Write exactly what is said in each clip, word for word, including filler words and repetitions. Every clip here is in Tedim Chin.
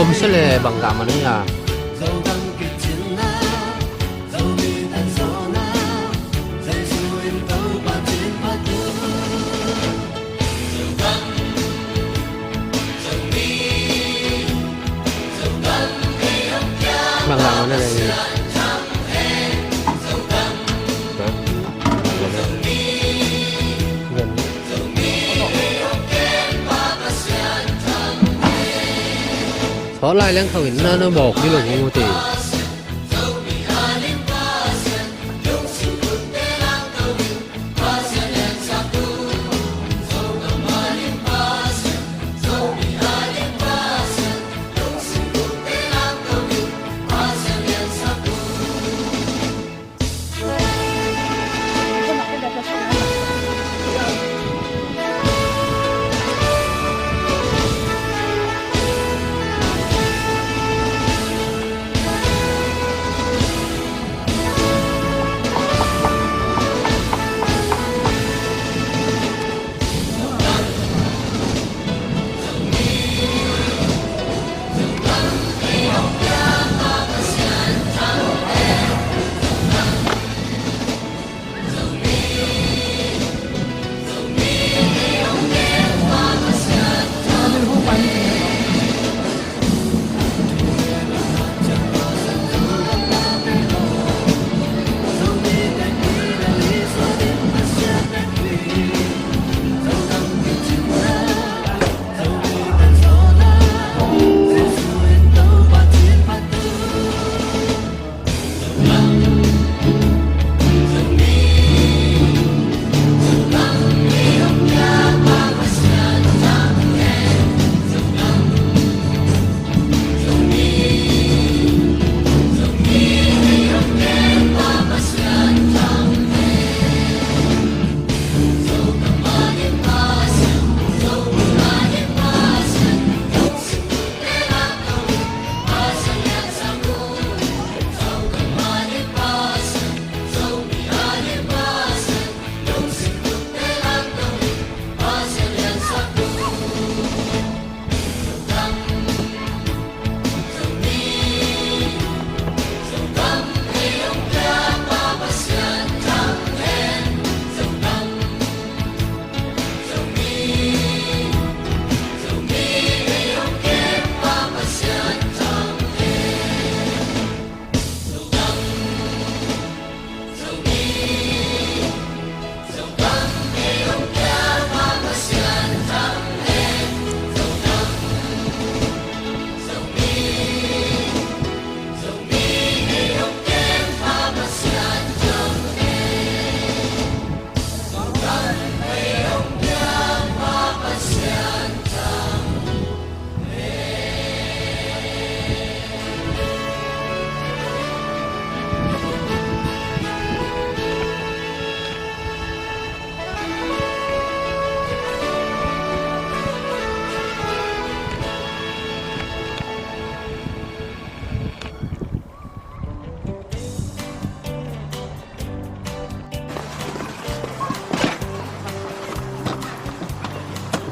Om se le bang gah man ei a. Bang gah man ei le. Sawt lai leng khauh in na na mawk dih lo mu ti.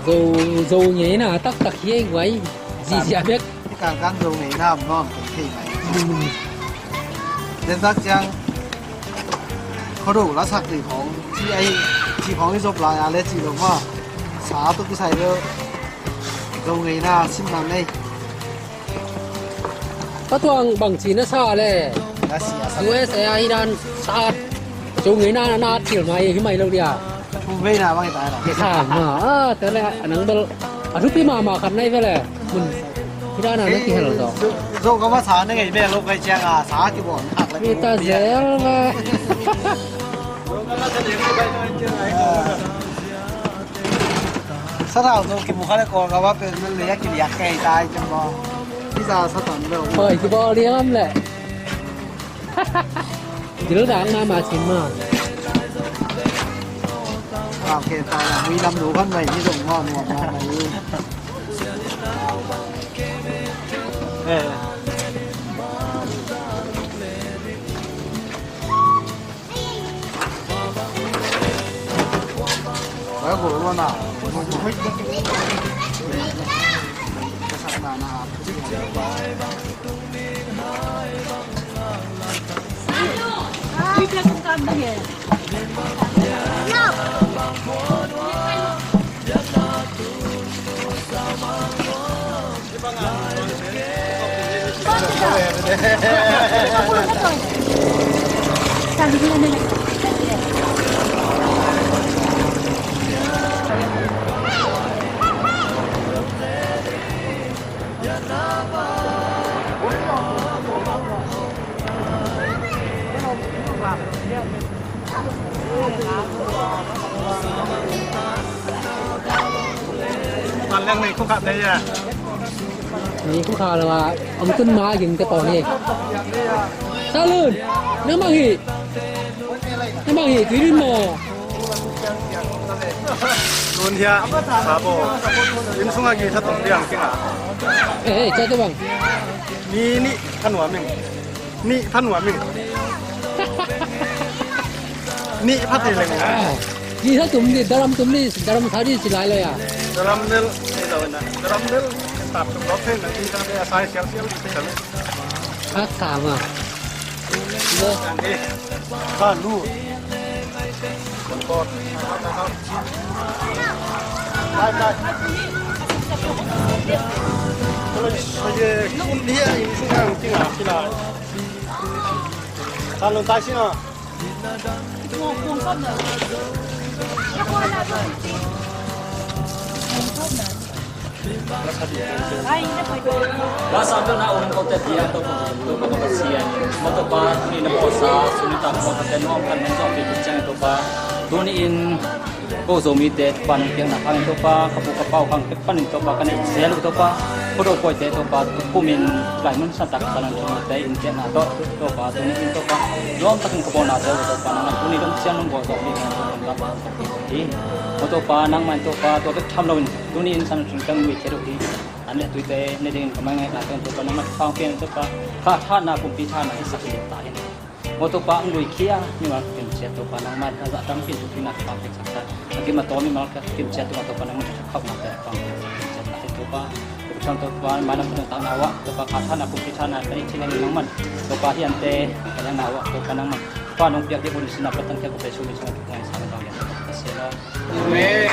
Zo, Zo ngeina taktak hi ei guai. Zizia bek. Hih kangkang Zo ngeina om nawn kei thei mai. Dentak ciang khuado lasak ding khong ci ahi, ci khong i zop lai a le ci lo maw. Sa tuk kisai lo. Zo ngeina sim nang nei. Ka tuang bangci na sa le. Na si a sa. U S A a hi dan sa. Zo ngeina na na thil mai hi mai lo dia. Pu vei na bang i tai la. Ke sa ma. Ah, te le anang bel. A thupi mama khat nai ve le. Mun. Hi dan na na ki hel do. Zo, zo ka ma sa na ngei be lo kai ciang a sa ki bon hak le. Mi ta zel ve. Sa thau zo ki mu kha le ko ka wa pen le ya ki liak kai tai ciang bo. Hi sa sa tan lo. Hoi, ki bol liang am le. Dil dang ma ma chin ma. Wow, ke ta la, mui lam nu khan mai ni dong ma, ma, ma, ma ni. Eh. Ba ko lo na. Ka sa na na. Nang leng nei khukha te ya. Nei khukha lo a, om tun ma ging te pawh ni. Salun, nang bang hi. Nang bang hi, tui rin maw. Tun hiah, babo. Inn sungah githa tong diang kinga. Eh, eh, cah te bang. Ni, ni, kan wa ming. Nih pha nuam ing. Nih pha thei leng. Nih pha tum ni, daram tum ni, daram kha ni, si lai lo ya. Daram nel, ni lo na. Daram nel, tap tum lo thei na, ni sa ne, a sai sial sial, sial. A kha ma. Lo. Ani. Kha lu. Bye, bye. Kun dia ini sungai mungkin lah, sila. Kalau tak sini. Lasa na um ko te dia to ko to ko Pasian. Mo to pa ni na posa suni ta ko te no kan no so pi chang to pa. Tuni in Ko Zomite pan piakna hangin Topa, ka pu ka pau hang pek panin Topa, ka neih zel uh Topa, ko dawh pawite Topa, kumin lai mun santak panin Zomite in piakna tawh Topa, tuni in Topa, nuam takin ka bawlna zel uh Topa, nangman tuni dong siang nong bawl zawh ding nang Topa, hi. Aw Topa, nangman Topa, tua bek tham loin tuni in san ring kan lui khe uh hi. An le tuite ne dingin ka mai ngaihna tawh Topa, nangman thupha pian Topa, kha thanna, pumpi thanna hi sak hi ta in. Maw Topa, ang lui khia mimal kim ciat Topa, nangmah a zah tampi in thupina ka pangpek saksa. A kim a tawm mimal ka kim ciat Topa, Topa nangmah ka khauhna te pangpek saksa. Topa, Topa, Topa, mailam ka takna wah Topa, kha thana, pumpi thana, ka neih thei nangmah Topa, hiante ka nangmah wah Topa, nangmah pa nong piak dih bun sinah patang kia ko pe sumi sinah Topa, ngai sa na bang ya Topa, ka sia lo. Amen.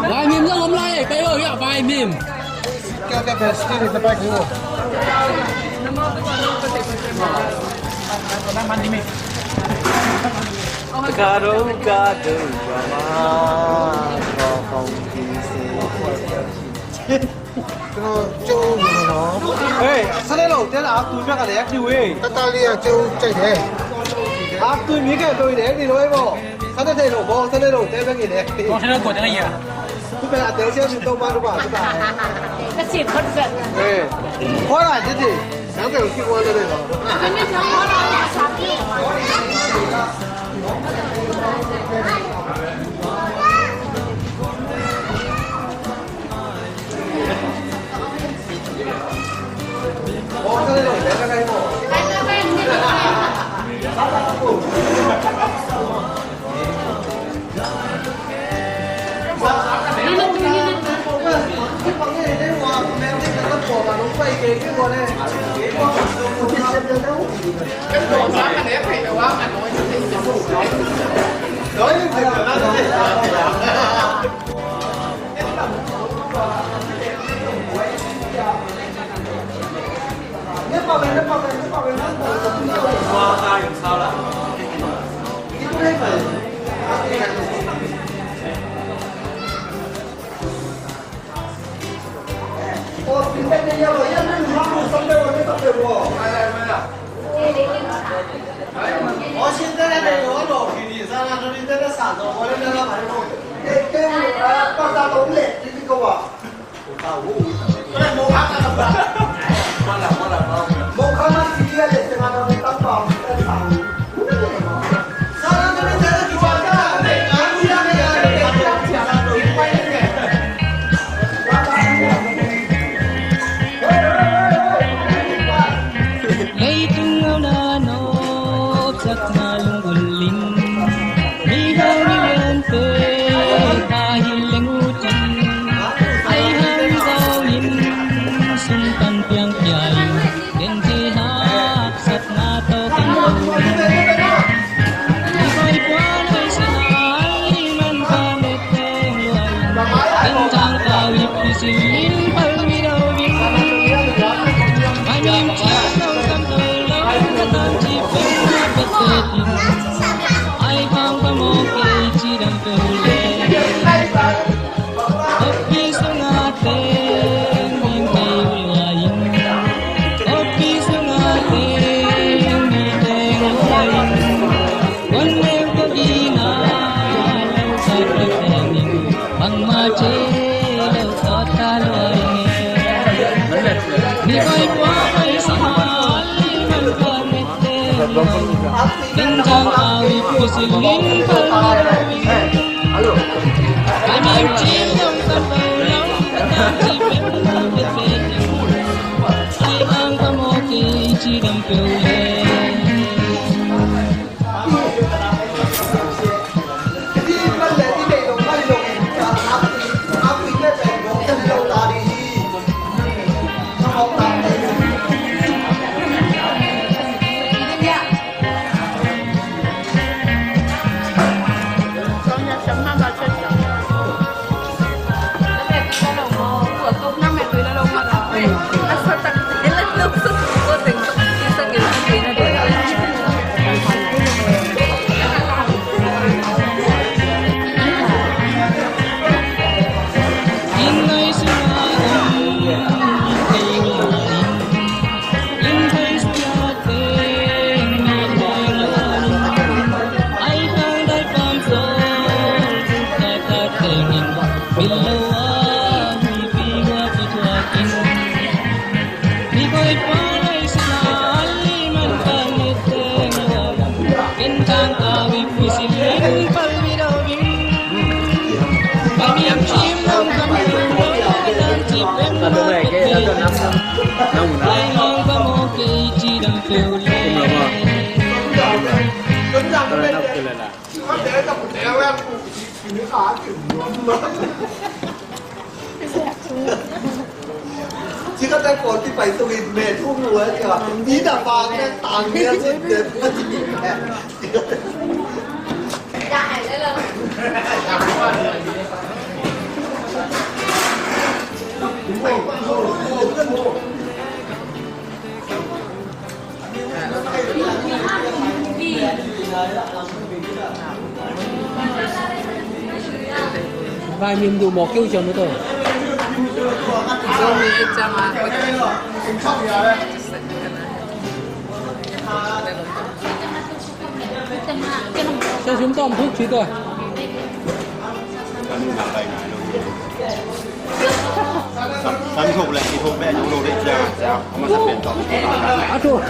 Vai mim zong om lai, pai o, ya, vai mim. Ka do, ka do, mama, ko kong ki se. Hey, sa le lo te la, tu bia ka le ak ni we. Ka ta li a cheu chai de. Ak tu mi ka do de ni lo mo. Sa le lo mo, sa le lo te bia ki le. Ko sa le ko te ya. Tu bia te sia si to ma ba ba. Ka si ko sa. Hey. Ko la te ti. Sa te ki ko le lo. Sakna lunggulh in, mi hau mi liante, ka hi leng ut in, ai hang zong in, sum pan piang pia in, den thei haksatna tawh kan lo in. Ni koi puan ai si na ai man ka met teng lua in, den thang ka wip pi si in, pal mi do in. Ai mi ci lo kan lo lo, ka tang ci pen na pet pet in. Ai khang ka mawk kei cidam peuh le. Oppi sunga teng mi thei uh lai in. Oppi sunga teng mi thei uh lai in. Kon neu ko dina lo sa ka teng in. Bangma ce lo sa ka lo ai ne. Ni koi kua ai sa ma ai man ka met teng lo. Ci ka te ko ti pai tu i me tu nu e ka. Ni da ba ke tang ne ci de. Vai mim du mawk kiu ciang mu to. Sa sum tawm thuk ci to. Kan thuk leh i thuk beh zong lo deih ciang a, a masa pen tawh. A thuk,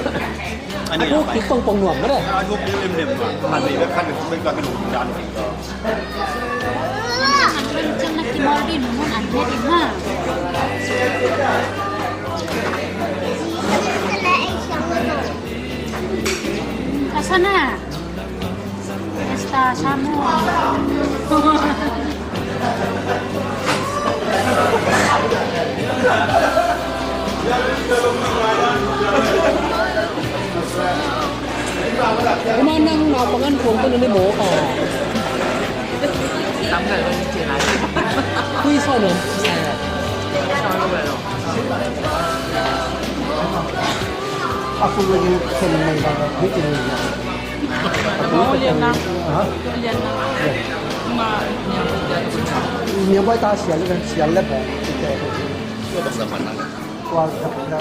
a thuk kik pongpong nuam mah le. A thuk kik limlim nuam. Kan nei bek khan thuk bek ka kiluk dan. Ka sa na. Esta, Samuel. Kuma nang na pangan kong ko na ni mo ka. Tui sa no. Aku lagi kena main. Lian na. Ha? Lian na. Ni bai ta sial le, sial le ba. Tua da da.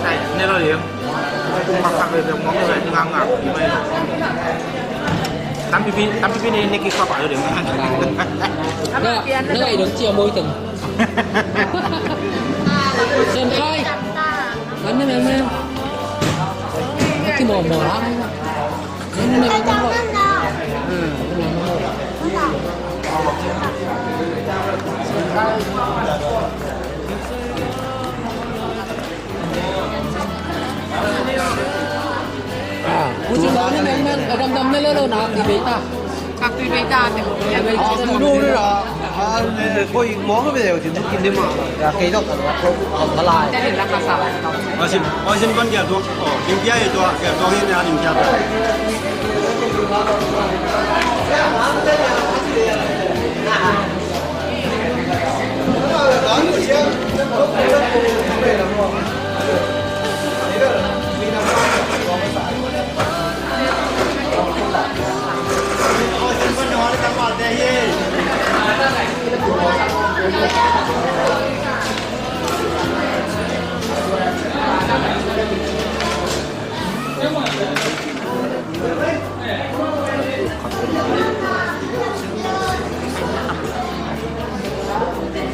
Nai lo liang. Kung kak kak liang, mong liang, ngak ngak. Tampipi, tampipi ni, ni kik papa liang. Nggak, nggak, idong cia mo itong. Sen kai. Kan ni memang. Ki mo mo lang. Kan ni memang. Hmm.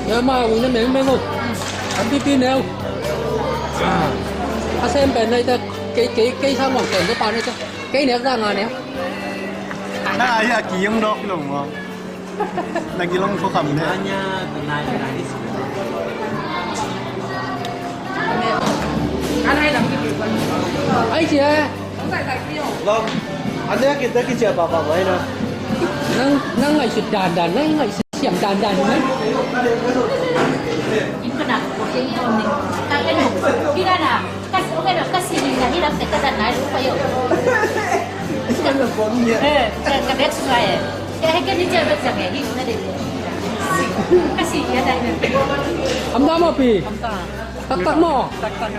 Ơ, ma ui na meng meng ơ. Ăn pi pi nêu. A sem pen nai ta kei kei kei sang wang pen ta pa nai ta. Kei nêu ta nga nêu. Na ai a ki yong dok long wang. Lagi long ko kam ne. Ai sia. Long. Ane kita kicia papa mai na. Nang nang ngai sit dan dan nang ngai sit siam dan dan nang. Im kana ko ke i on ni. Ta ke no. Kira na. Kas oke no kasi ni na hiram te kata na lu pa yo. Eh, ka bet suai. Ka he ke ni cia bet cia ke hi na de. Kasi ya dai na. Am da mo pi. Am da. Tak tak mo. Tak tak.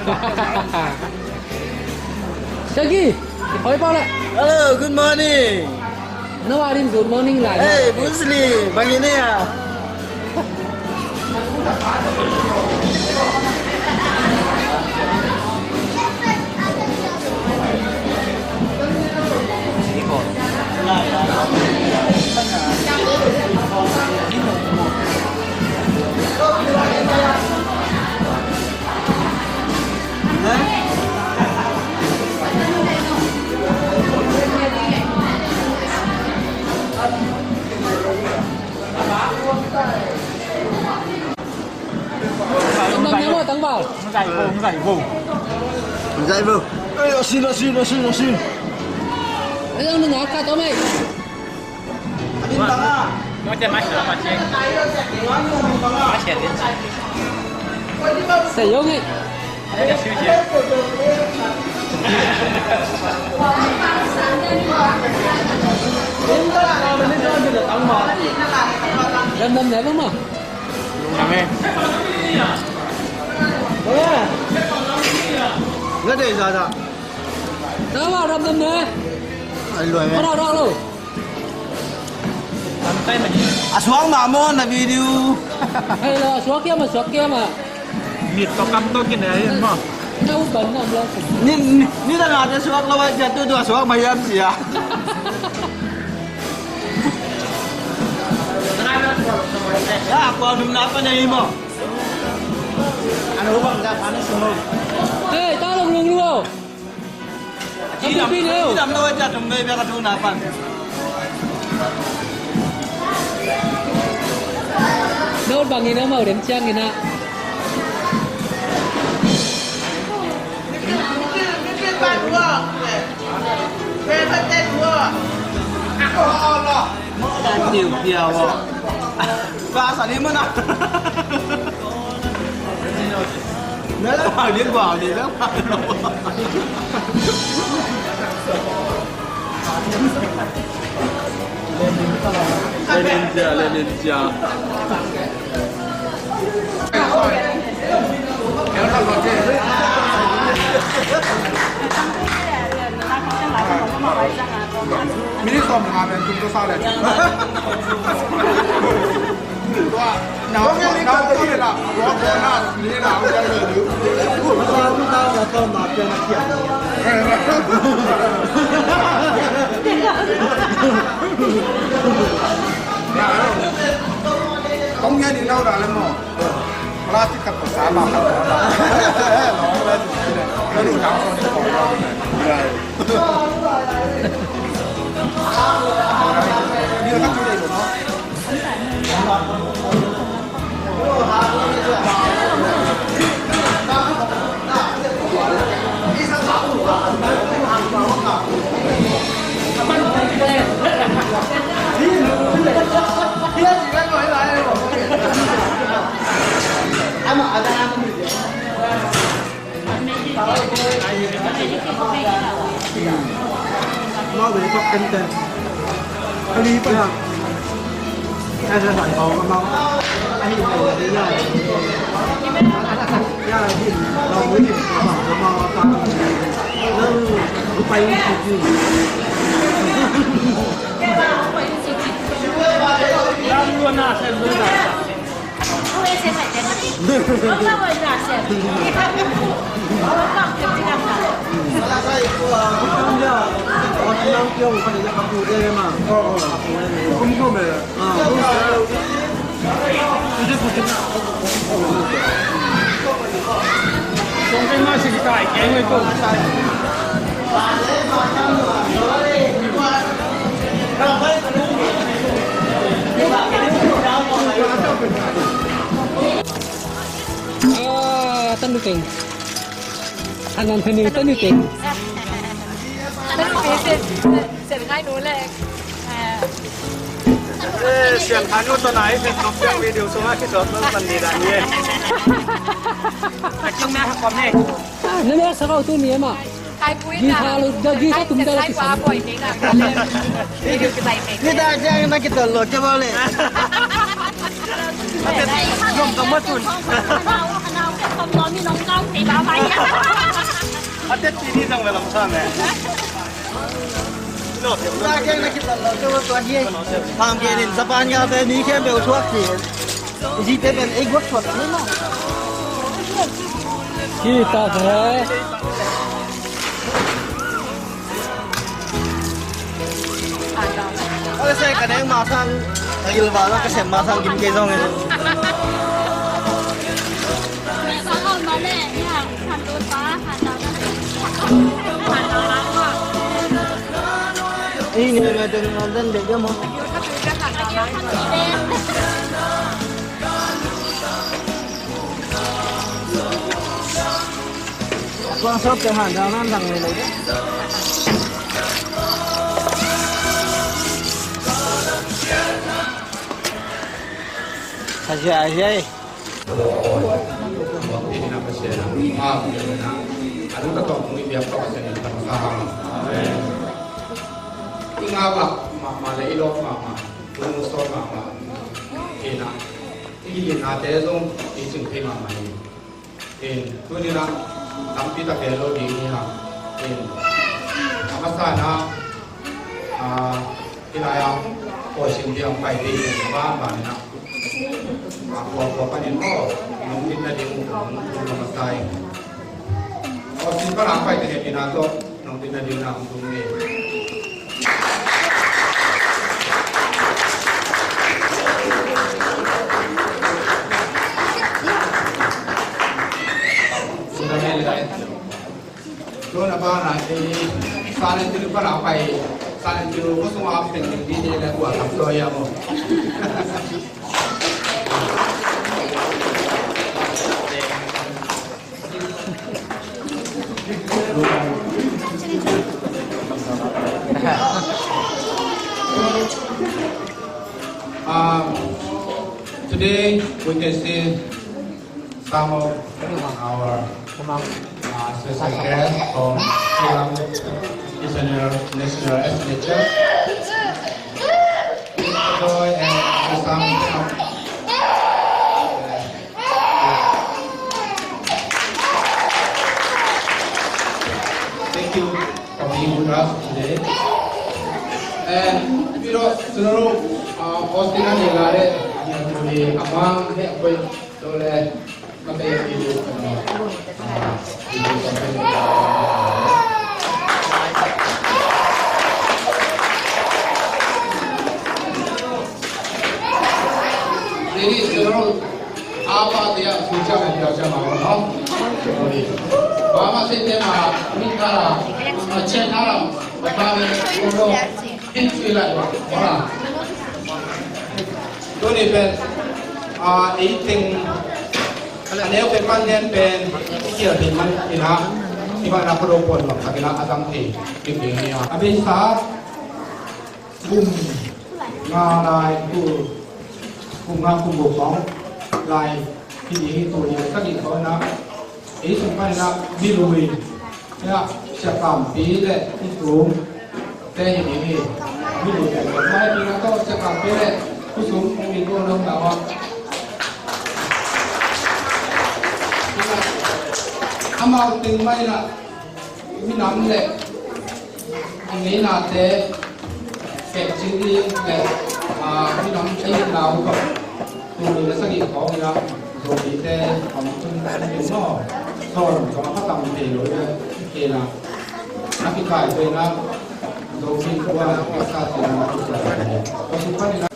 Jackie, oi pa le. Hello, good morning. No, I didn't good morning lah. Hey, Bruce Lee, bang ini ya. Tangval, tangval. Tangval. Tangval. Eh, asin, asin, asin, asin. Ayang nung akat, omai. Sayong eh. Lam lam lam lam. Nga dei za za. Tawa ram tam ne. Ai luai me. Rak rak lo. A suak mah maw na video. Hei lo, a suak kia mah, suak kia mah. Mit tawh kam tawh kinai in maw. Na u ban na um lo. Ni ni ni ta ngate suak lo ai cia tu tu a suak mah hiam sia. Ya, kua dum na pa nei maw. Ano bang da pa na sumau. Hei, ta long long luo. Idam, idam lo aja dong doi bia ka tu na pan. Dot bang ina mau dem ciang ina. Tiu tia wa. Ka sa ni mana. Lenin cia, Lenin cia. Minit sawm nga pen tum ka sa le. Kong ngen ni lau da le maw? Plastic ka pasa ba ka ba. Ka lu dang so ni ko. Ni ka tu dei lo. Ah, tanu teng. Anan tanu, tanu teng. Tanu teng, sen, sen khai nu le. Eh, sian kha nu tawh nai sian kha piang video sung a khitawk lo kan ni dan ni. A kiang me a kha kom ne. Ah, na me a sa kau tu ni ma. Kai pui na. Gi kha lo, da gi kha tum da la ki sa. Ni da jang na ki tol lo ke ba le. Nom ka ma tun. A te ti ni jang me lam sa me. Sa keng na kipan lo, tua tua hi. Pham kei nin Japan nga ve mi khem beu thuak hi. Zi te ben ei guak thuak hi ma. Hi ta ve. Ôi, sai ka neng ma sang, ka gil ba la ka sem ma sang gim kei zong e. Ini ada dengan dan dia mau. Kuang sop te han dang nan dang le le. Asia, Asia. Ina bak mama le ilo mama, unu so mama. Ina, ina te zong i sing pe mama ni. In, tuni na, tampi tak e lo ding hi hang. In, a masa na, a, i lai a, ko sin diang pai ding, ba, ba na. A, ko, ko pa din ko, nong din na ding, nong din na masai. Ko sin pa lang pai ding, ina to, nong din na ding na, nong din. Tuna bana, eh, silent drill bana pai, silent drill ko sung a pen ding di de la kua tam to ya mo. Um, today we can see some of our, uh, special guests from Silam National, National S N H. Joy and some, thank you for being with us today. And, you know, selalu, uh, Austin and Ilare, Tuni a mang heh a koih tawh le, mate a video, ah, video content. Ladies, general, apa dia future and future mau, no? Mama say tema, mi kara, a check kara, a kara, Tuni pen, ah, ei teng, a neu pen pan lian pen, i kial pen man ina, i mah na khuado puan mak tak ina a dang thei, i pen nia. A beisa, kum nga lai, kum, kum nga kum guk sawng lai, hi ding hi tuni, ka ding sawng ina, ei sung pan ina, mi lui, Sia Kampi le Pu Sum te hi ding hi. Mi lui te mai pi na to Sia Kampi le Pu Sum kong in ko long na wa. Amau teng mai na minam le ngeina te kek cing ding le, ah, minam ei na u ko. Tuni le sagih khawng ina, Zomite om tun kan ding maw? Sawn zong a khatam thei lo ina, kei na. Na kikai te ina, Zomi tua, ka sa te ina, na kikai te ina. Ka su pan ina.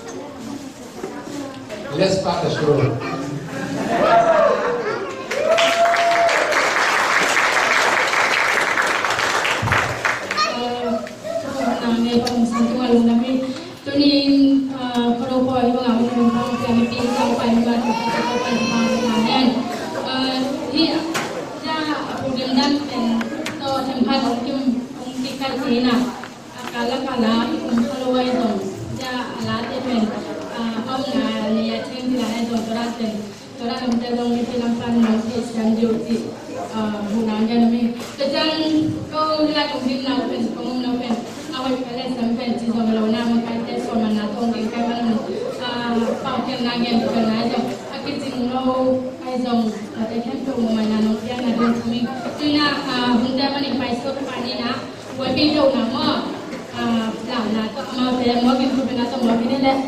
Let's start the show. Tuni in, ah, khuado pawi bang a mun bang sia mi pin kau pai ma tu kau pai ma na hen. Ah, hi ja a program dan pen to themkhat ong kim ong kikai thei na. A kala kala i kum khuado ai zong ja a la te pen, ah, om na ni a theng ti la ai zong to ra pen. Tua lam te zong mipi lam pan nong thei siam ding uh cih, ah, hun nang gen uh hi. Tua ciang ko hi lai kong dim nau pen, kong um nau pen, a hoih pen le siam pen ci zong lo na, makaite suan man na tong gen kai man, ah, pau pian na gen pian na zong, a kicing lo ai zong, a te khempeuh muh mai na nong pian na ding thum hi. Tuni na, ah, hun te man in pai suk pan ni na, Buaipih deuh na maw, ah, lamna tawh amaute muak in, thupina tawh muak in hi leh.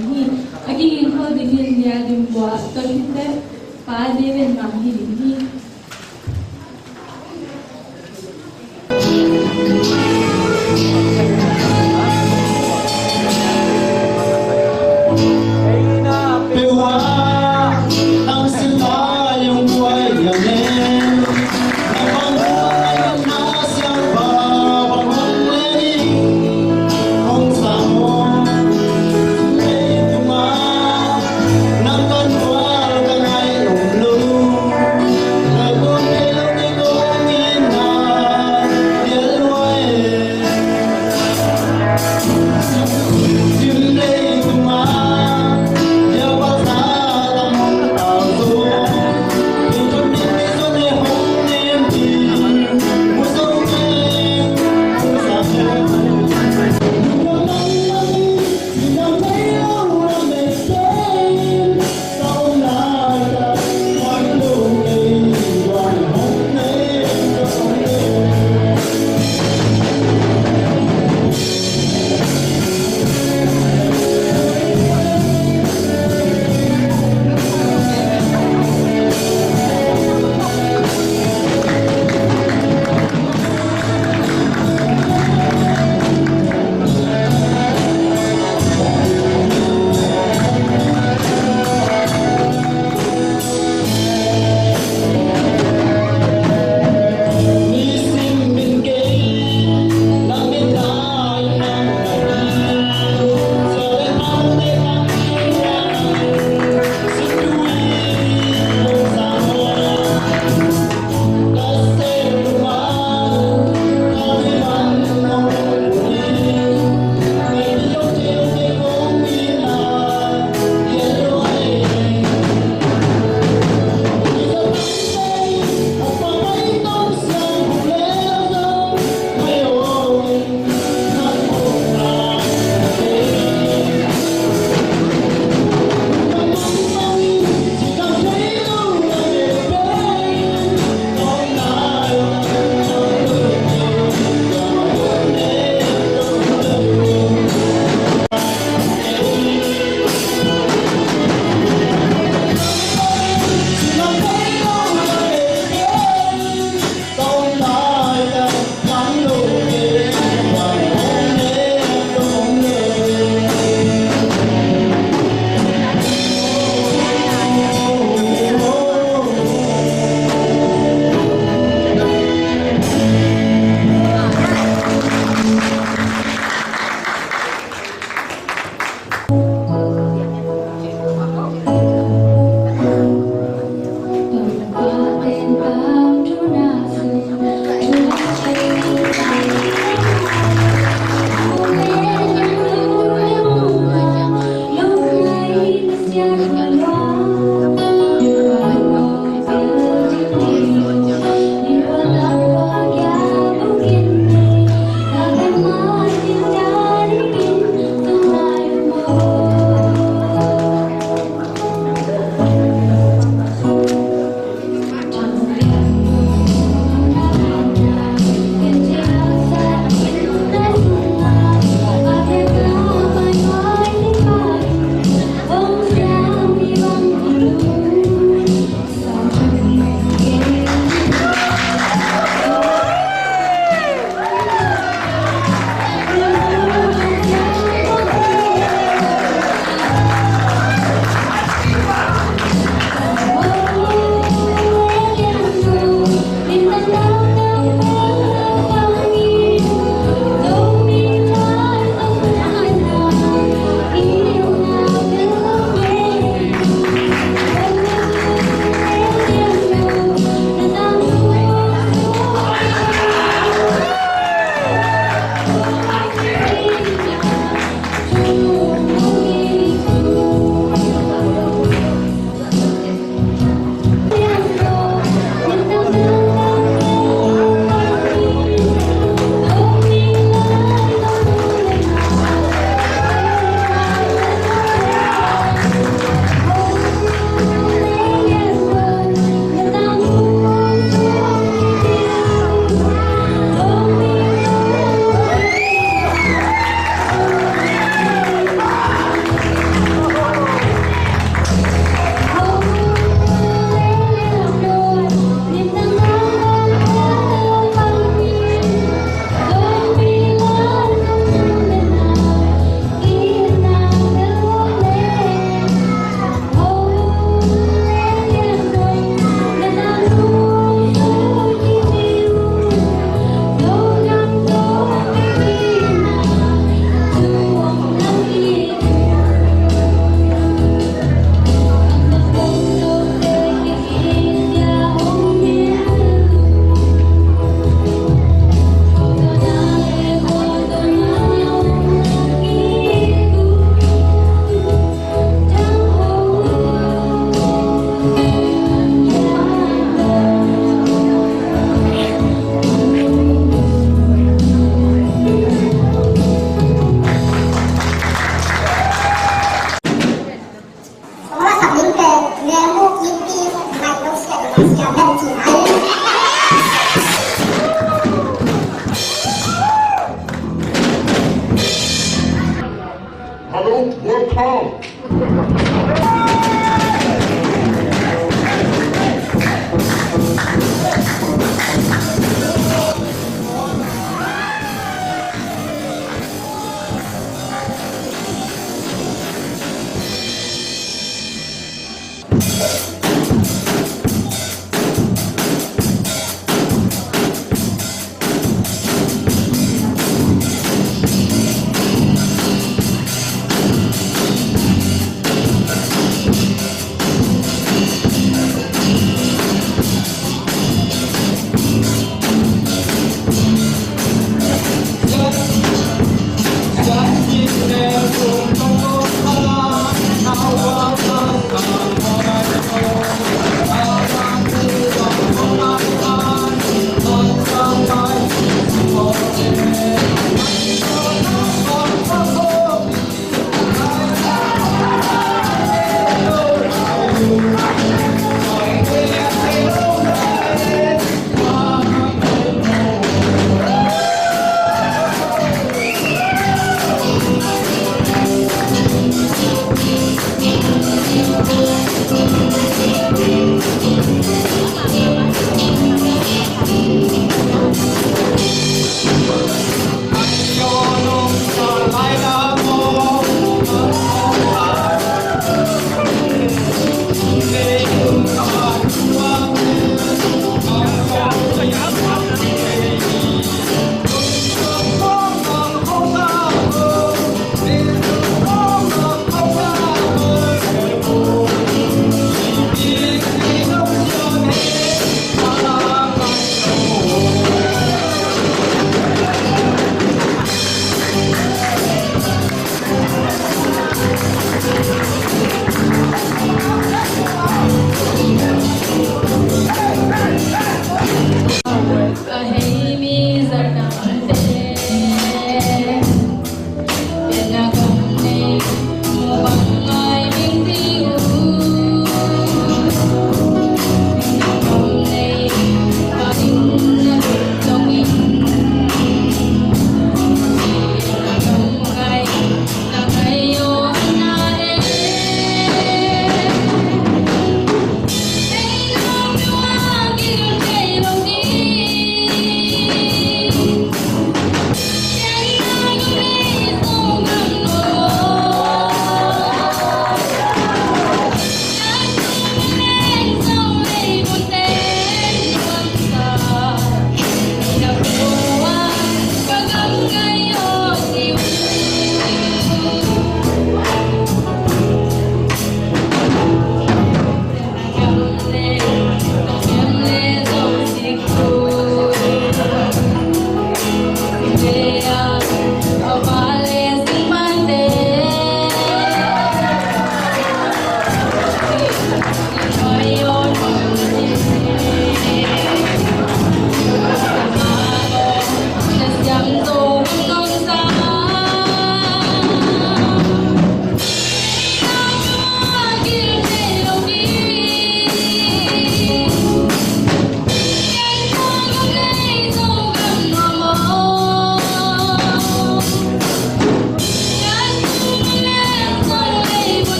hi. A kiging khol dingin Lia Dim Bua, tua khit teh Pa David Mang hi ding hi. Thawng.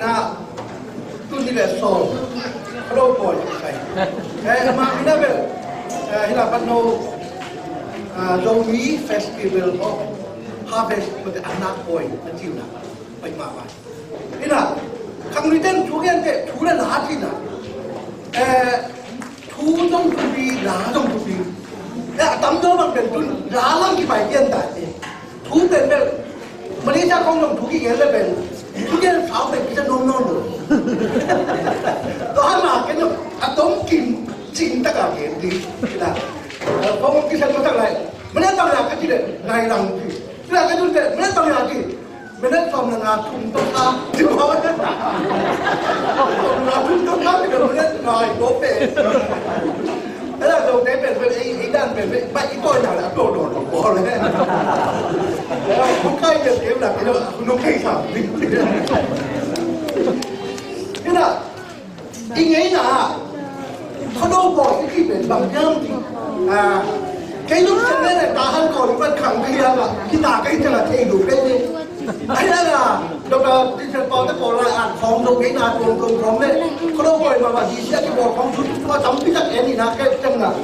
Na, tuni le sawm, Khuado pawi kisai. Eh, mah mi na bel, eh, hi la pan no, ah, Zomi Festival of Harvest, mate, an nak pawi, na ci uh na. Pai mah mah. Hi na, khang ni ten thu gen te, thu le la ci na. Eh, thu zong thupi, la zong thupi. Eh, a tam zaw bang pen tun, la lam kipai pian ta te. Thu pen bel, Malaysia khong zong thu kigen le pen, thu gen sau pen kisa nom nom lo. Tua hang na ken zong, a tom kim, cing taka gen di. Hi na, eh, khong kisan masak lai. Malaysia bang la ka ci le, ngai lang di. Hi na, ka tun te, Malaysia bang la ci. Minute sawm le nga thum tawh kha. Sawm le nga thum tawh kha, minute ngai ko pe. Ela do te pe pe, ei, ei dan pe pe, ba i ko na la do do do ko le. Ko kai de te la ke lo, no kai sa. Ina, i ngeina ah, Khuado pawi i cih pen bang hiam cih, ah, kei zong Shangle le Tahan kawl i pan khang ka hiam ah, hita ka hi ciang a thei lo kei le. Ahi zongin ah, Doctor Vincent Paul te pawl lai-at khawng zong ngeina tuamtuam khawng le, Khuado pawi mahmah DC a kibawl khawng thu, thu a tampi tak en in ah, kei ciang ah,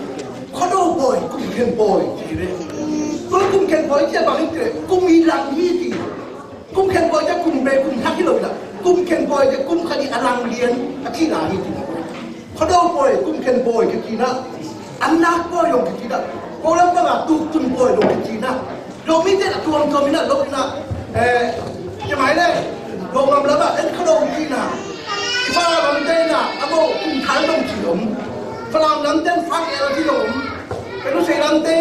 Khuado pawi, kum khen pawi ci le. Tua kum khen pawi ci a bang hiam cih le, kum i lang hi ci. Kum khen pawi te kum bei kum thak hi lo hi la. Kum khen pawi te kum khat i a lang lian a cihna hi ci. Khuado pawi, kum khen pawi kici na. An nak pawi zong kici na. Ko lam panga tuktun pawi zong kici na. Zomi te a tuamtuam in a lo in a. Eh, ci mai le. Lo ngam lam a en Khuado kici na. I Falam lam te na. A bo kum thang zong ci om. Falam lam te fak el ci zong om. Ken u sei lam te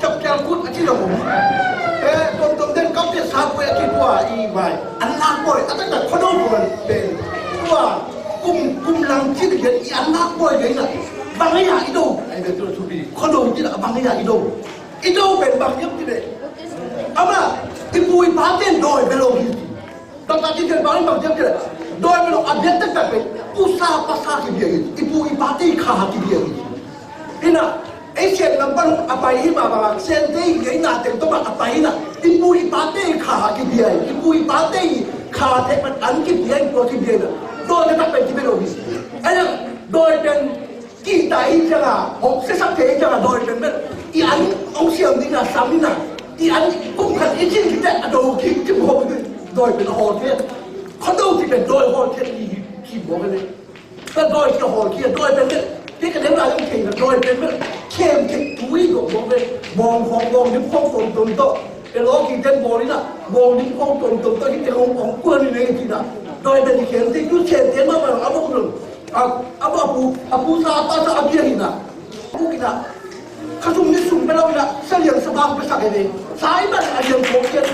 Chapchal kut a ci lo. Eh, tuamtuam den kap te sa pawi a ci tua i vai. An lak pawi, a taktak Khuado pawi pen. Tua, kum, kum lang ci te gen i an lak pawi gen na. Bang a ya i do. Ai be tu tu bi. Khuado ci la bang a ya i do. I do pen bang yam ci le. Ama, i pu i pa ten doi be lo hi. Bang a ci pen bang bang yam ci le. Doi be lo a biak taktak pen. Usa pasa kibia hi. I pu i pa te kha kibia hi. Ina, ei Sen lam pan a pai hi mah bangin, Sente i ngeina teng tawh mah a pai hi na, i pu i pate i kha kibia hi, i pu i pate i kha te pan an kibia hi, tua kibia hi na. Dawi te tak pen kibia lo hi. Ahi zongin, dawi pen kihta hi ciangin, hong siasak thei hi ciangin, dawi pen pen i an hong siam ding a sam hi na, i an kum khat i cin khit teh a do kik ci mawk hi, dawi pen a hawl thei. Khuado ci pen dawi hawl thei hi, ci mawk hi. Ka dawi ka hawl khia, dawi pen pen. Kei ka deu lai ong khei na dawi pen pen. Khem khei tui gawp gawp pen. Bawng khawng, bawng dim khawng tom tom tawh. Ka law ki ten bawl ina, bawng dim khawng tom tom tawh. Hih teng ong ong kuan ni nei ci na. Dawi pen i khem te, tu khem te ma ma a bawng dong. A, a bawng a pu, a pu sa, a pa sa, a bia hi na. Pu ki na. Khasum ni sum pe lo ina, sa liang sa bang pe sak e ve. Sa i ban a liang kong kian.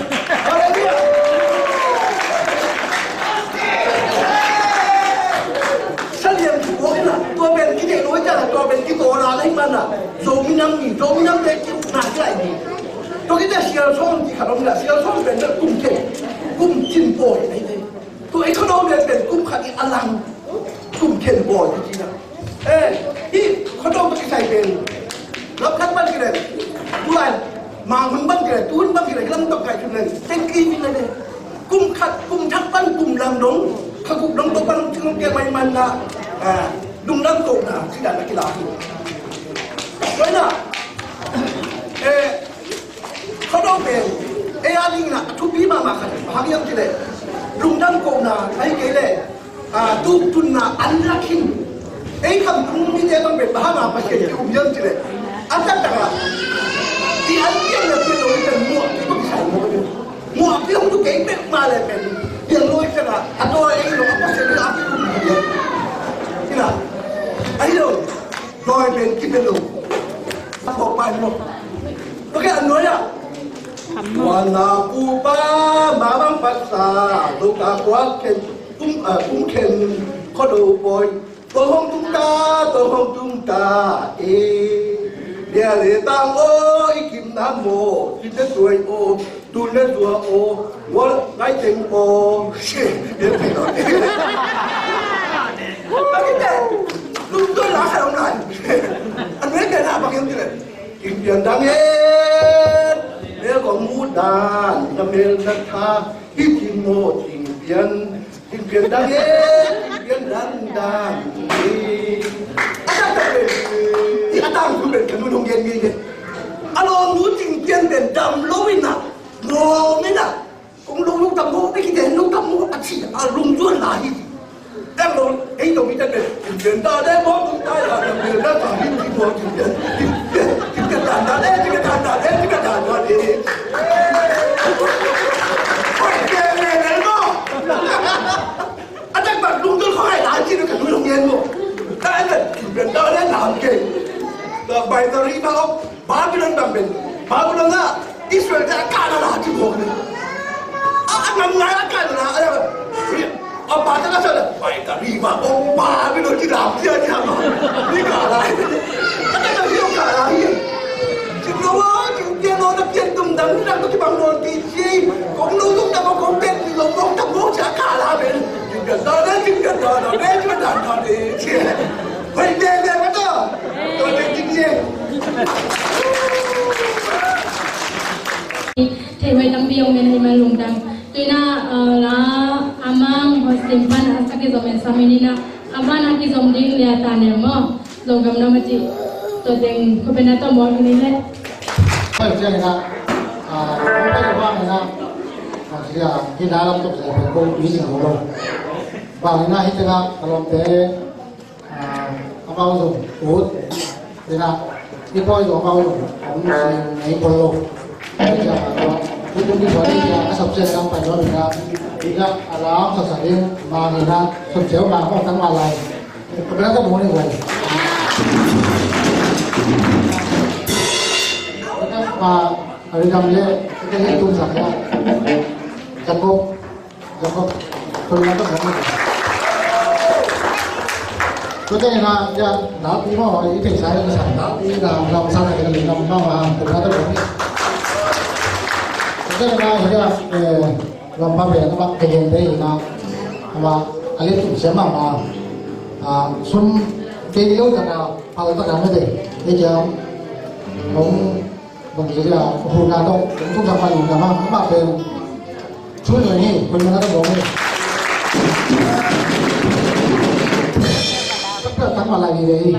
Hallelujah. Sa liang kong ina, tua ben ki dei lo ina, tua ben ki to la la i man na. Zomi Nam ni, Zomi Nam te ki na ki lai ni. Tua ki te sial song ki kha lo ina, sial song ben na kum ke. Kum cin po ni. Tua i Khuado pen pen kum khat i a lang kum khen bawi ci na. Eh, i Khuado pen kisai pen lam khat bang kile, tu lai, mang hun bang kile, tu hun bang kile, lam tok kai tu lai, teng ki min lai. Kum khat, kum thak pan kum lang dong, kha kuk dong tok pan kum ke mai man na, ah, lungdam ko na, ci dan na kila hi. Tua na, eh, Khuado pen, ei a ding na, a thupi mahmah khat, bang hiam cih leh, lungdam kohna, ahih kei leh, a, tuktunna, an lak hi. Ei khamtung mite bang pen, bang hang a Pasian kium hiam cih leh, a taktak a, i an piang na piang lo i pen muah, i bang kisai muah pen. Muah piang tu kei pek mah leh pen, piang lo i pen a, a dawi ei lo, a Pasian i a kium hi. Hi na, ahi lo, dawi pen kipian lo. A kawk pai lo. Tua khit a nuai ah. Tua na pu pa ma bang pasa, tua ka kuak khen, tum, ah, tum khen, Khuado pawi. Tua hong tum ta, tua hong tum ta, eh. Bia le tang o, i kim nam mo, kim te tuai o, tun le tua o, ngol ngai teng o, she, bia te o. Bang i te, lum tua la kha ong nai. An me te na bang i te le. Kim pian dang e, mel kong mu dan, na mel na tha, hi kim mo kim pian, Cing Pian dang e, Cing Pian dang dang e. A taktak pen, i a tangthu pen ka nu'n hong gen ngei ve. A lawmnu Cing Pian pen dam lo in a, lawm in a, kong lo lungdam maw, a kite lungdam maw a ci a lungzuan lai hi. Em lo, ei lo mi te pen, Cing Pian dang e maw, tung tai la, dam e la, dam hi, hi maw, Cing Pian, Cing Pian, Cing Pian dang dang e, Cing Pian dang dang e, Cing Pian dang dang e. Hoi, ke, ke, ke, maw. A taktak lungdam khawngaih lai ci-in ka nu'n hong gen maw. Ka en pen, Cing Pian dang e lam kei. Ka Baitari ma ong, Babilon bang pen, Babilon ah Israel te a kahna la ci mawk ni. A, a ngam ngai a kahna la, a, a pa te ka sa la, Baitari ma ong, Babilon ci lam ci a ci a ma. Ni ka la. A taktak hi ong ka la hi. Cing lo a, Cing Pian lo na pian tum dang ni dang to ci bang lo ti ci. Kong lo tung dang kong pian ni lo kong dang lo ci a ka la pen. Cing Pian dang e, Cing Pian dang dang e, Cing Pian dang dang e ci. Hoi, de, de, ma to. To de, Cing Pian. Thei hoi tampi om in hih man lungdam. Tu-in ah, eh, la a mang hosting pan a sa kizom in sa mi ni na. A man a kizom ding le a ta ne maw. Zong gam na ma ci. Tua teng ko pen a tawh maw hi ni le. Pai ciang in ah, ah, ko pai bang in ah, ah, sia, hi na lam tuk sia pen ko pi sing lo. Bang in ah hi teng ah, ka lawmte, ah, amau zong ut in ah, i pawi zong amau zong om sing nei pon lo. Sia, ah, ut tung di pawi sia, a sap sia lam pai lo in ah, in ah, a lam sa sa ding, ma in ah, sap sia ma ko tang ma lai. Ka bel ka bawng ni guai. Ka pa, a ri dam le, ka hi tum sak ya. Jacob, Jacob, ka bel ka bawng ni guai. Ka bel na, ya, na pi mo, i thei sa, ka sa, na pi na, na sa na, ka bel na, ma, ma, ka bel ka bawng ni. Ka bel na, ya, eh, Lampa pen amah ka gen te hi na, amah a lian tum siam mahmah. Ah, sum kei lo tak a, pal tak a mete. Ei kia, hong bang kia dia, hong na tawh, hong tum sak mah lungdam a, amah pen thu nuai hi, hun na tawh bawng hi. Tak tak tak mah lai ni ve hi.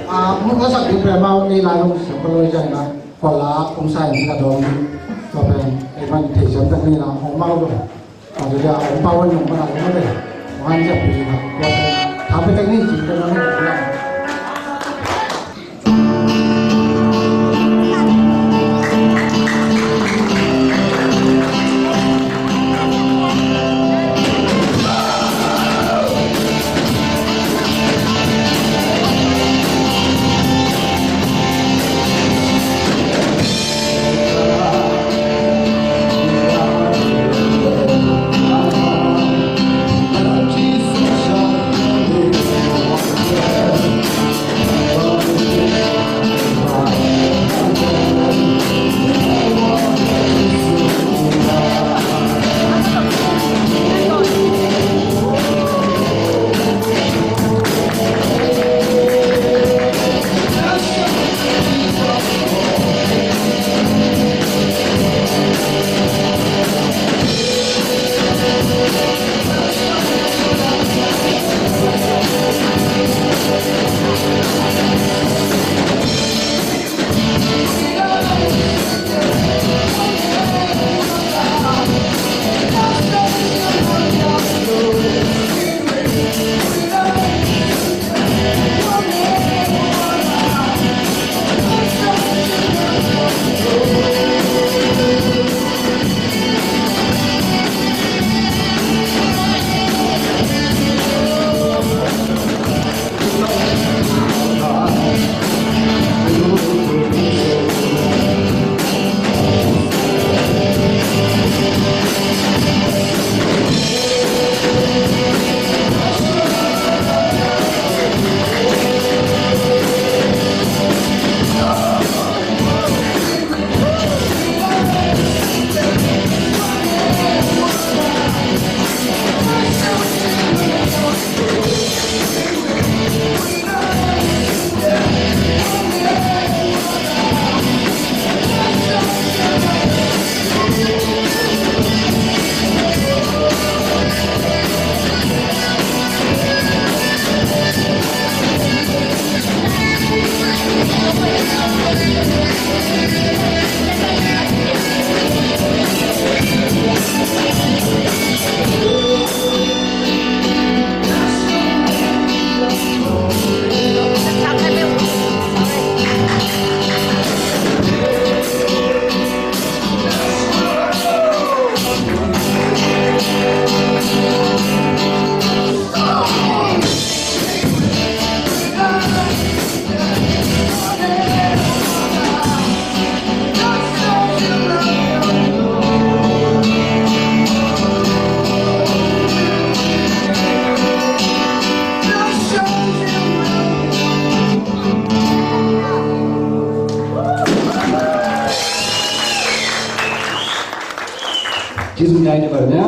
Ah, mun ka sak ding pen amau ni lai hong siam pal lo hi jai na. Khual la kong sa in ka dawng, tua pen ei man thei siam tak ni na hong mau lo. Tua tua dia hong pau in hong man a lo mate. Hong han ciang pi na tua pen tha pe tak ni ci pen hong hong Hih zong ngai dih bang na.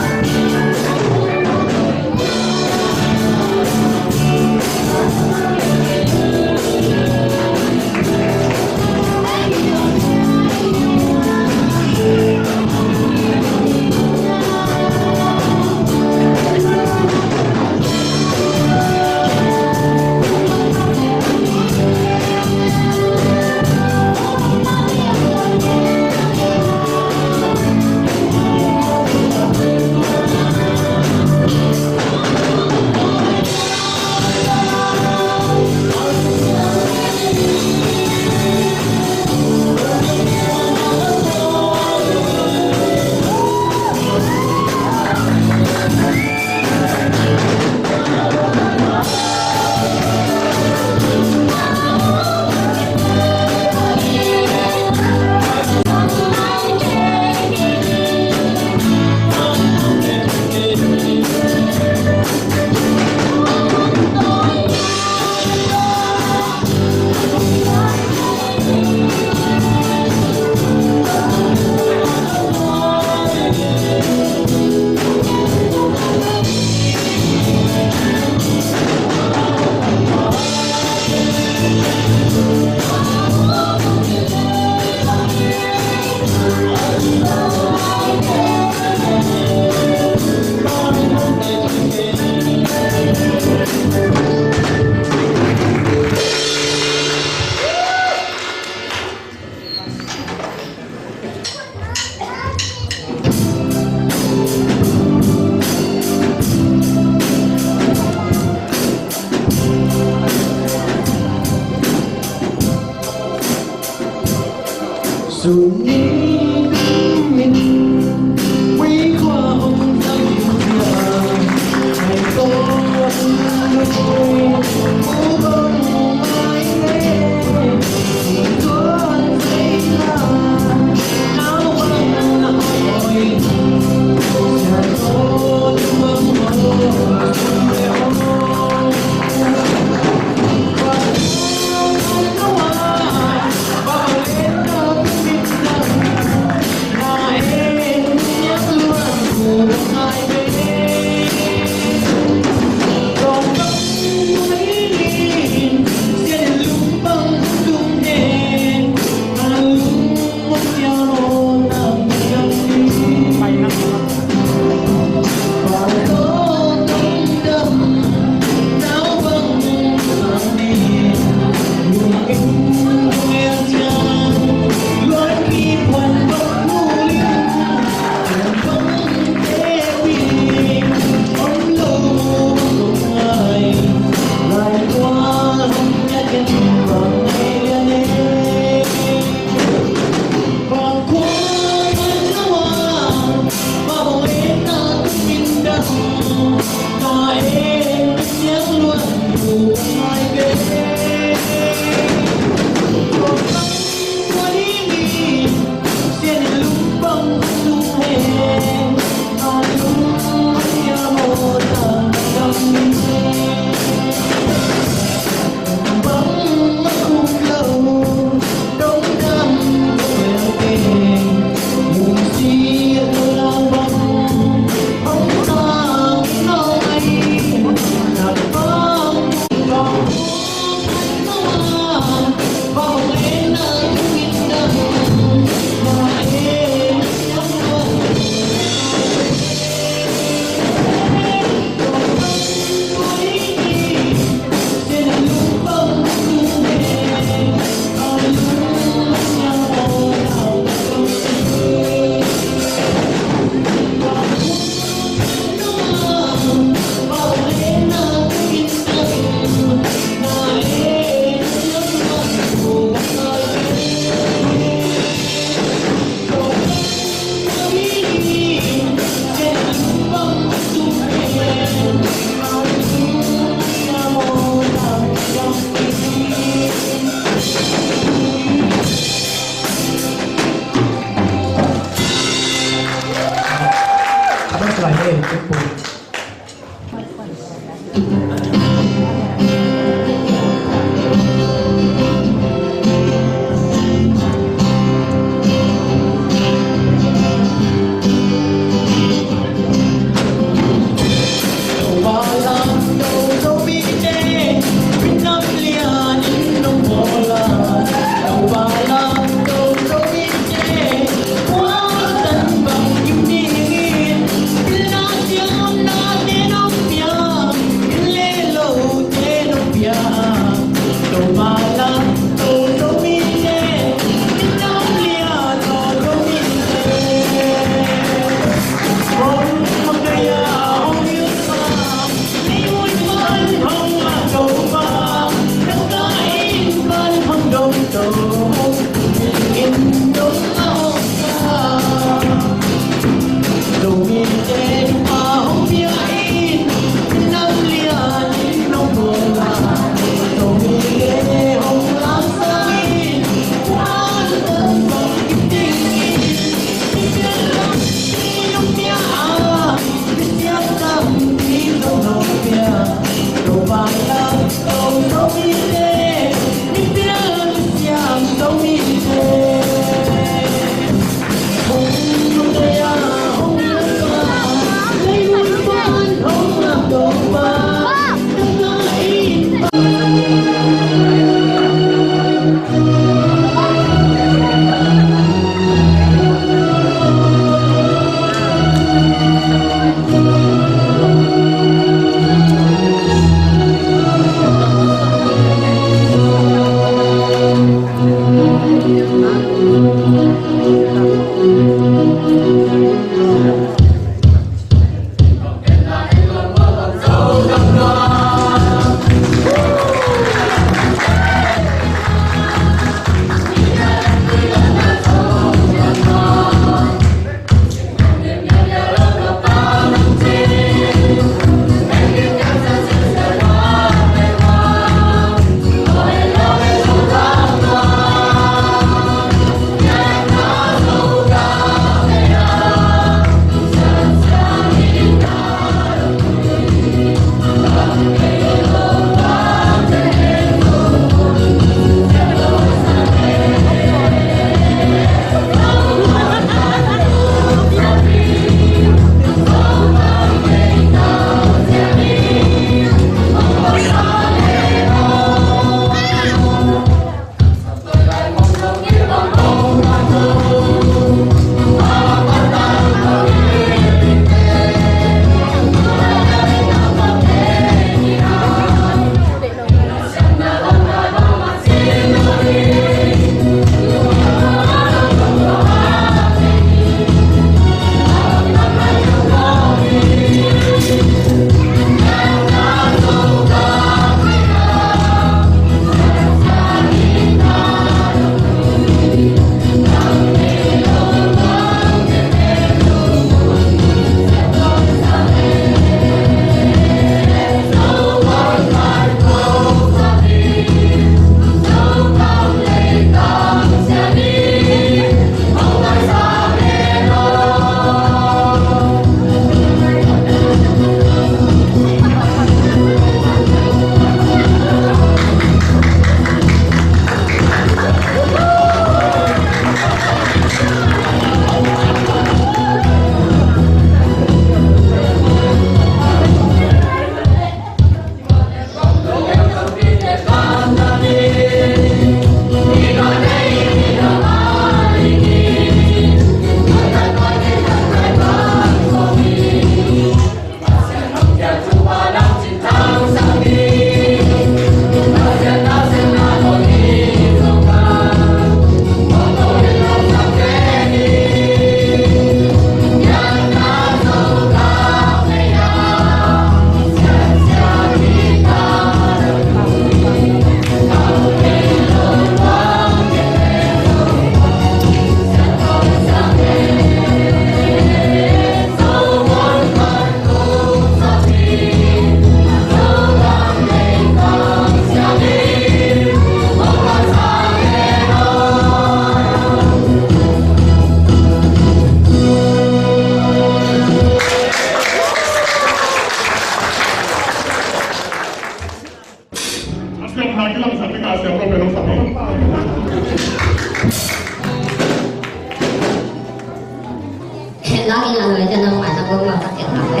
Lagi na lo ito nang anak ko, makakita ko.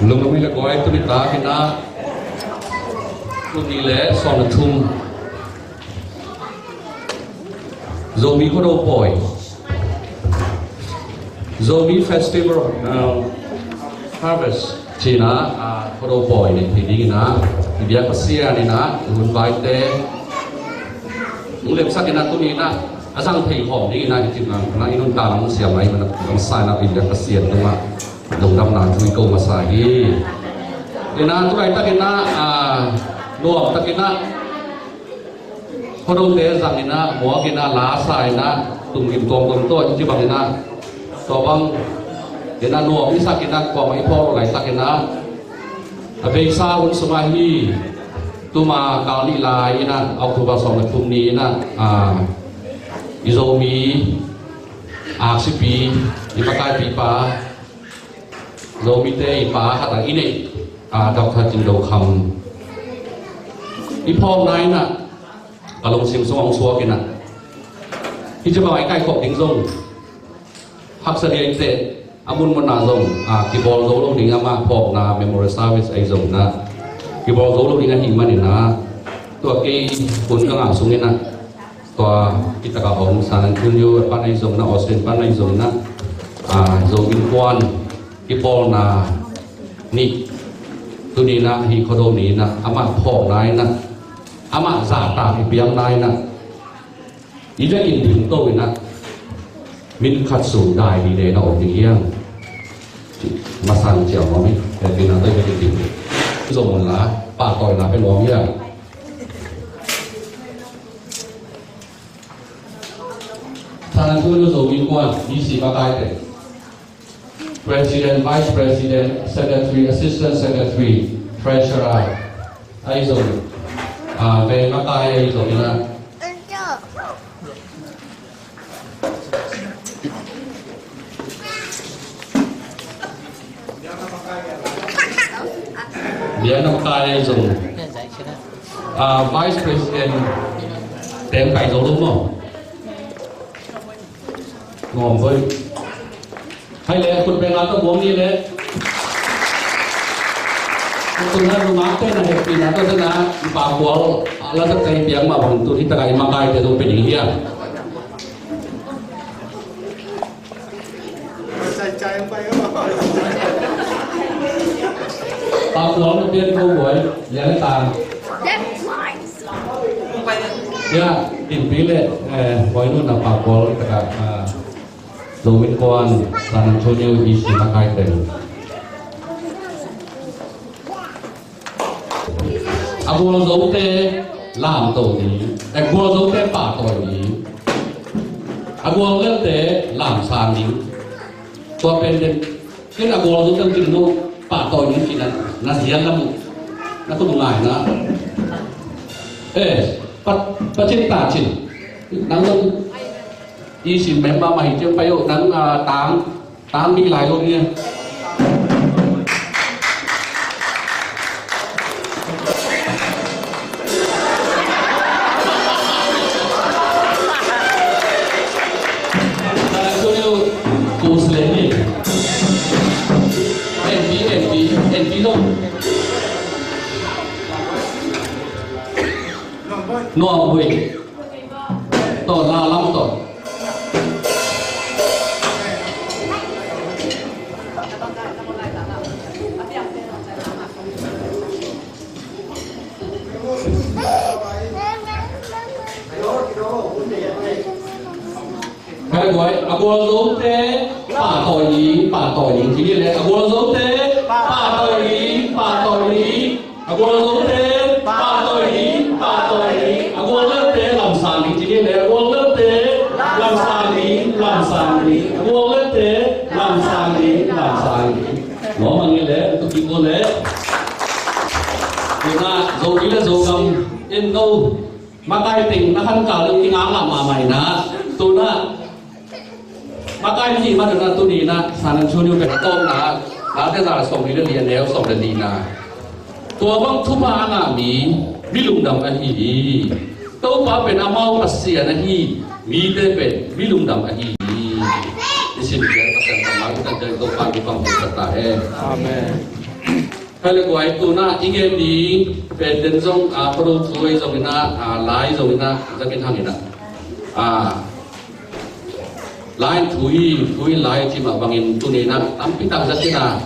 Lungdam hi le guai, tuni takin ah, tuni le sawm le thum Zomi Khuado Pawi, Zomi Festival of, uh, Harvest cih ah, uh, Khuado Pawi neih theih dingin ah i biak Pasian in ah i hun vaite hong lemsak in ah, tuni in ah a zang thei khawm dingin ah i cih ah i nuntakna hong siam lai man a, hong sa in ah i biak Pasian tungah lungdamna thu i ko masa hi. Tuni in ah tu laitakin ah, ah, Nuam takin ah, khuadote zangin ah, muakin ah, lasa in ah, tumgim tuamtuam tawh i ci bangin ah, tua bang in ah nuam i sakin ah, kuamah i phawk lo laitakin ah, a beisa hun sungah hi, tuma kal nih lai in ah, October sawm le thum ni in ah, ah, i Zomi aksipi, i makaipipa, Zomite i pa khat a i neih, a, Doctor Cin Do Kham i phawkna in ah ka lungsim sung hong suak in ah, hih ci bang a i kaikhawm ding zong haksa dia inteh, a munmun ah zong, a, kibawl zo lo ding, amah phawkna memorial service ahi zong in ah kibawl zo lo ding ahih manin ah, tua kei hun ka ngah sung in ah, tua kitakah hong San Antonio pan ahi zong in ah, Australia pan ahi zong in ah, a, Zo innkuan kipawlna ni, tuni in ah hih Khuado ni in ah, amah phawkna in ah, amah zahtak i piakna in ah, i vekin ding to in ah, min khat sung dai dide na om ding hiam? Masang ciang om hi. Hehpihna tawh i vekin ding. Zo mun la, pahtawina pen om hiam? San Antonio Zo innkuan, E C makaite, President, Vice President, Secretary, Assistant Secretary, Treasurer, ahi zong, a, veng makai ahi zong in ah, biakna makai ahi zong, a, Vice President, teng kai zo lo maw? Nuam voi. Hai le, khut beng a tawh buang ni le. Tun na nungakte na hehpihna tawh te na, i Pa Khual, a, la sak tei piang mah bang tun hih takah i makaite zong pia ding hiam? Pa Khual na pian ko buai, lian le tang. Ya, in pi le, eh, buai nun na Pa Khual takah, ah, Zo innkuan, San Antonio E C makai teng. A gualzote lamto ni, a gualzote pahtawi ni, a gualngelte lamsang ni. Tua pen den, ken a gualzote kin no pahtawi ni kin na, na zian na mu, na ko ngai na. Eh, pa, pa cin ta cin. Nang nang E C member mah hi ciang pai uh, nang, ah, tang, tang mi lai lo ni. Tang tu yo, post le ni. N P, N P, N P lo. Nuam bui. Tawh la lam tawh. Khai le guai, a gualzote pahtawi ni, pahtawi ni, ci ni le, a gualzote pahtawi ni, pahtawi ni. A gualzote pahtawi ni, pahtawi ni. A gualngelte lamsang ni, ci ni le, a gualngelte lamsang ni, lamsang ni. A gualngelte lamsang ni, lamsang ni. Nuam mang ni le, tu ki ko le. Tuna, Zomi le Zogam in no makai teng na khan kal lo kingak lah mahmah in ah. Tuna makai ni mah tuna tuni in ah San Antonio pen a tawpna, Late za sawm li le li, a neu sawm le lina. Tua bang thupha a ngah mi, mi lungdam ahi hi. Topa pen amau Pasian ahi, mite pen mi lungdam ahi hi. I sim pian Pasian kammal i tan Topa mi pang pisa ta hen. Amen. Khai le guai, tuna i gen ding pen den zong, a, Khuado thu ahi zongin ah, a, lai zongin ah, zakin hangin ah. A, lai thu hi, thu hi lai ci mah bangin tuni in ah, tampi tak zakin ah,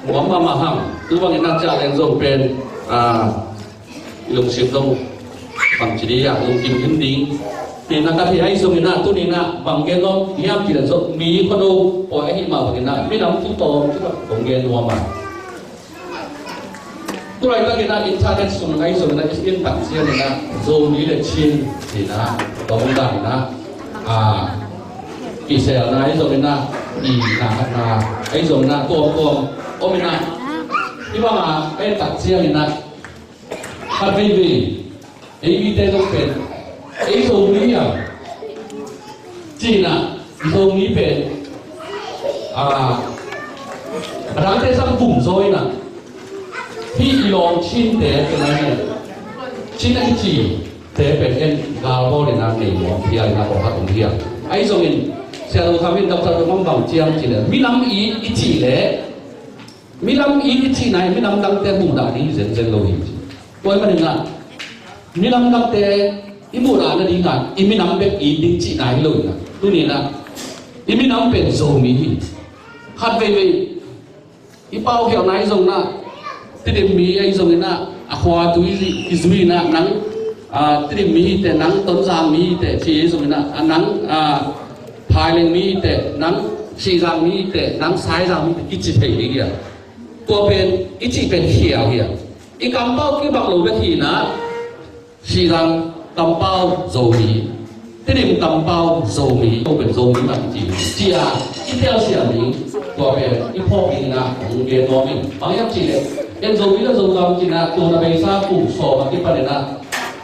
muam mahmah hang, tu bangin ah ciah leng zong pen, a, i lungsim zong bangci dih ah, lungkim him ding. Pen a ka thei ahi zongin ah, tuni in ah, bang gen nuam hiam cih leh zong, mi Khuado pawi ahi mah bangin ah, minam thu tawm ci bang kong gen nuam ah. Tulaitak in ah internet sung ahi zongin ah i sin tak ciangin ah Zomi le Chin ci-in ah tawmdang in ah, a, kiselna ahi zongin ah, i na khatna ahi zongin ah tuamtuam om in ah, hih bang a en tak ciangin ah khat veivei ei mite zong pen ei Zomi hiam ci-in ah, Zomi pen, a, a dangte sang bum zaw in ah, hih i lawm Chinte pen a hi, Chin a kicite pen en galbawl in ah nei nuam phial in ah kong khat om hiam. Ahi zongin Sia Zo Tham in Doctor Mang bang ciam ci leh, minam it i cih leh, minam it i cihna in minam dangte muhdah ding hi zenzen lo hi ci. Tua ahih manin ah minam dangte i muhdahna ding ah i minam bek it ding cihna hi lo in ah, tuni in ah i minam pen Zomi hi. Khat veivei i paukhialhna ahi zongin ah, Tedim mi ahi zongin ah, a khua tui kizui in ah, nang, a, Tedim mi hi teh, nang Tonzang mi hi teh ci ahi zongin ah, a, nang, a, Phaileng mi hi teh, nang Sihzang mi hi teh, nang Saizang mi hi teh kici thei ding hi a. Tua pen i cih pen khial hi a. I kampau kibang lo bek hi in ah, Sihzang kampau Zomi, Tedim kampau Zomi, ko pen Zomi mah kici. Ci-a i telsiam ding, tua pen i phawk ding in ah kong gen nuam ing. Bang hiam cih leh en Zomi le Zogam ci-in ah tua na beisa kum sawm a kipan in ah,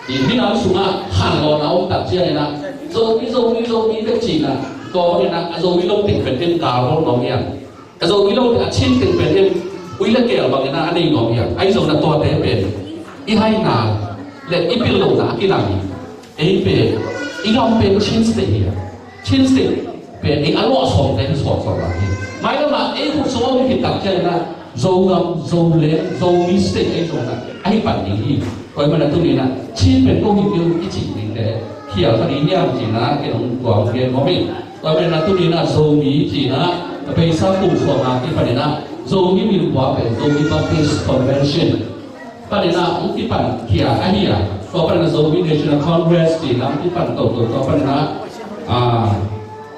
i minam sungah khanlawhna om tak ciangin ah Zomi, Zomi, Zomi bek ci-in ah, tua bangin ah a Zomi lo teng pen en galbawl nuam hiam. A Zomi lo teng, a Chin teng pen en ui le keel bangin ah a nei nuam hiam. Ahi zongin ah tuate pen i haina le i pillohna a kilang hi. Ei pen i gam pen Chin State hi a, Chin State pen ei a lawh sawmte hi sawmsawm bang hi. Mailam ah ei khut sung om khit tak ciangin ah Zogam, Zoleng, Zomi State ei zongin ah a hi pan ding hi. Tua ahih manin ah tuni in ah Chin pen ko hi ding i cih ding leh khial kha ding hiam ci-in ah kei hong tuam gen nuam ing. Tua pen ah tuni in ah Zomi ci-in ah, a beisa kum sawm a kipan in ah Zomi min pua pen Zomi Baptist Convention panin ah hong kipan khia ahi a. Tua panin ah Zomi National Congress ci-in ah hong kipan toto. Tua panin ah, ah,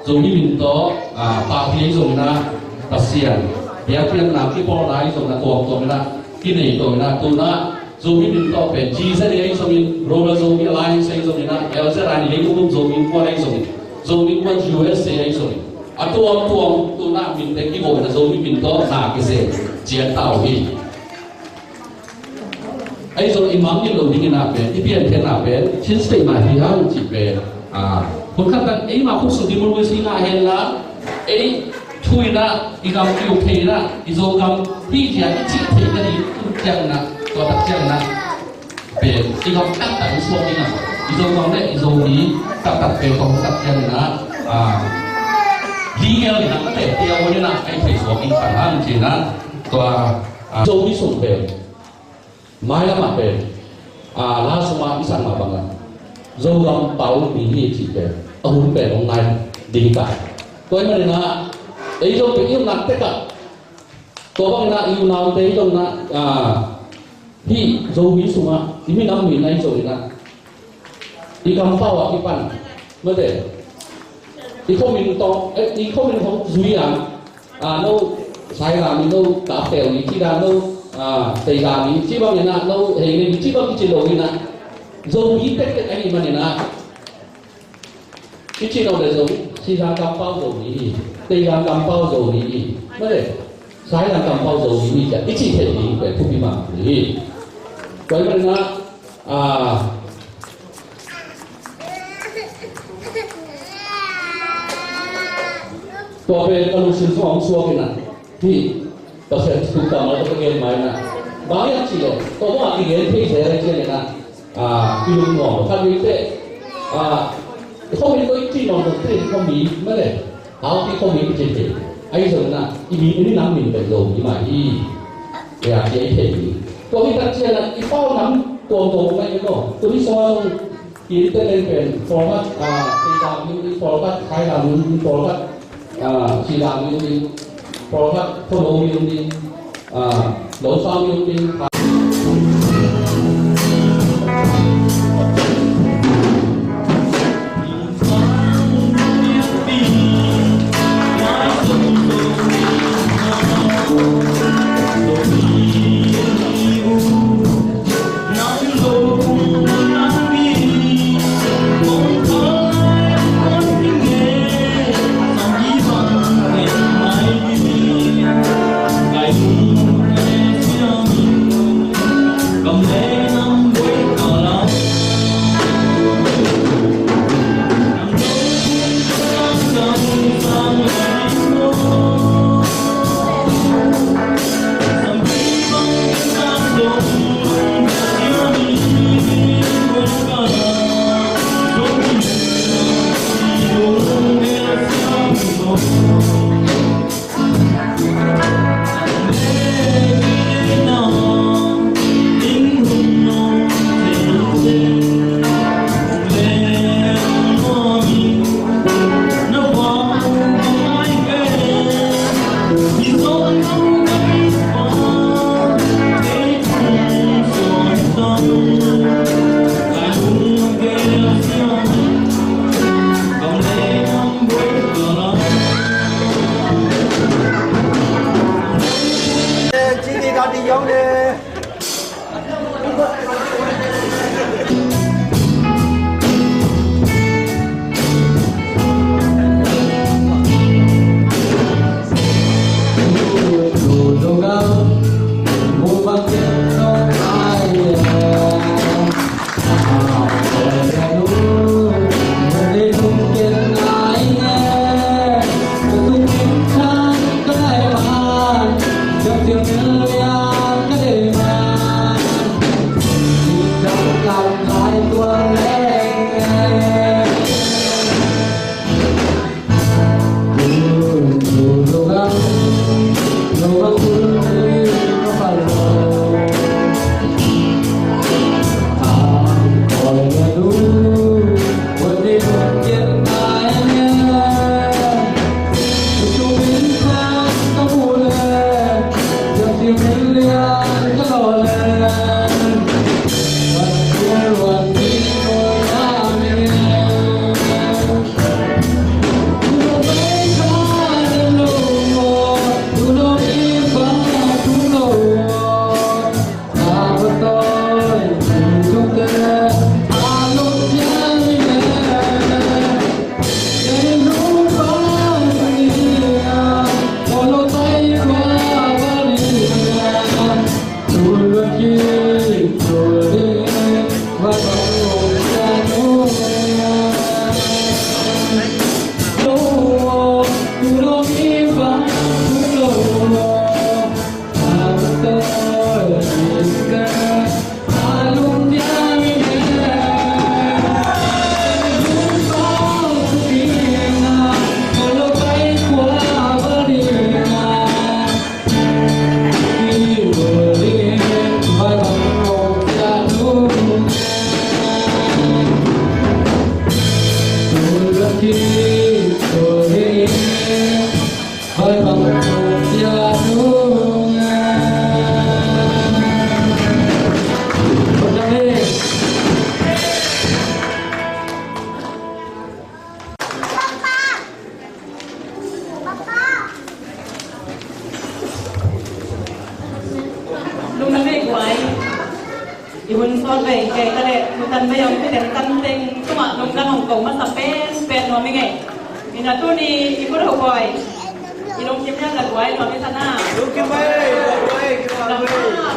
Zomi min tawh, ah, party ahi zongin ah, Pasian biakpiakna kipawlna ahi zongin ah, tuamtuam in ah kinei to in ah, tu-in ah Zomi min tawh pen G Z A ahi zongin, Global Zomi Alliance ahi zongin ah, L Z I, Leitung Zomi Kuan ahi zongin, Zomi Kuan U S A ahi zongin, a tuamtuam tu-in ah minte kibawl in ah Zomi min tawh na kisem ciat ta uh hi. Ahi zong i mangngilh loh dingin ah pen, i pianthengna pen Chin State mah hi hang cih pen, ah, hun khat tak eimah khut sung democracy ngah hen la, ei thu in ah, i gam i uk thei in ah, i Zogam hi ci-a i cih theihna ding, tu ciangin ah, tua tak ciangin ah pen i gam taktak i suak ding ah, i Zogam le i Zomi taktak pen tua tak ciangin ah, ah, legal in ah ka teh tia wan in ah, ai thei suak in pan hang ci-in ah, tua, ah, Zomi sung pen mailam ah pen, ah, la sung ah i sak mah bang ah Zogam pau mi hi cih pen a hun pen hong nai ding ta. Tua ahih manin ah ei zong pen i omna tek ah, tua bangin ah i unaute i zong in ah, ah, hih Zomi sungah i minam min ahi zongin ah i kampau ah kipan, mate, i khuamin tawh, eh, i khuamin hong zui a, ah, no Saizang mi, no Kapteu mi, ci dan, no, ah, Teizang mi, ci bangin ah, no Heinei mi, ci bang kici lo in ah, Zomi tektek ahih manin ah i cih lo le Zomi, Sihzang kampau Zomi hi, Teizang kampau Zomi hi, mate, Saizang kampau Zomi hi, ci-a i cih theih ding pen thupi mahmah hi. Tua ahih manin ah, ah, tua pen ka lungsim sungah hong suak in ah, hih Pasian thu kammal ka gen mai in ah, bang hiam cih leh tua bangah kigen thei zel ahih ciangin ah, ah, i lungnuam lo. Khat veite, ah, i khuamin ko i cih nuam lo, Tedim khuami, mate, Hauti khuami kici thei. Ahi zongin ah i mi, i minam min pen Zomi mah hi, ci-a i thei hi. Tua hi tak ciangin ah i pau nam tuamtuam mah hi maw. Tua hi sungah zong Kin te leng pen pawlkhat, ah, Teizang mi, pawlkhat Saizang mi, pawlkhat, ah, Sihzang mi, pawlkhat Khualo mi, ah, Losang mi. Hun sawt vei kei ka leh, hun tan vei hong kiten tan teng tungah lungdam hong ko masa pen pen nuam i ngei. Ina tuni i kut ho koi i lungkim lian la guai nuam i sana. Lungkim vei, guai, guai, guai. Lama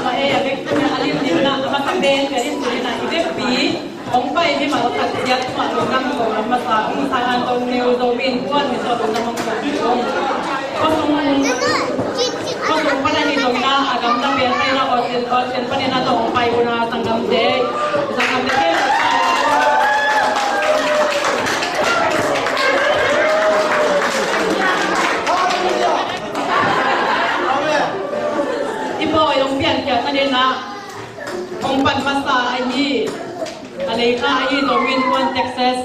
ma e a bek tuni a lim lim na a masa pen pen in tuni na i bek pi hong pai hi ma lo khat siat tungah lungdam ko lam masa hong sang an tong neu zo min kuan mi so lungdam hong ko. Kosong, kosong panin i zong ina a gamta pian panin a Australia, Australia panin a zong pai una sanggamte, sanggamte. I pawi hong piankhiat na dena hong pan masa ahi. A lei kha ahi zongin kuan Texas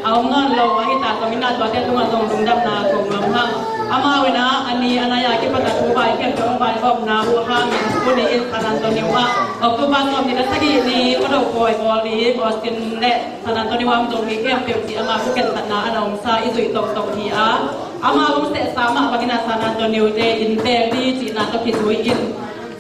a om nawn lo ahi ta zongin a tuate tungah zong lungdamna kong lam hang. Amau in a ni a nai a kipat a thu vai khempeuh hong vaihawmna uh hangin tuni in San Antonio ah October sawm ni le sagih ni Khuado Pawi Bawlip Austin le San Antonio ah hong zong mi khempeuh cih amau thu khensatna a na omsa i zuih toktok hi a, amau hong sehsa mah bangin a San Antonio te in pek ding cihna tawh kizui in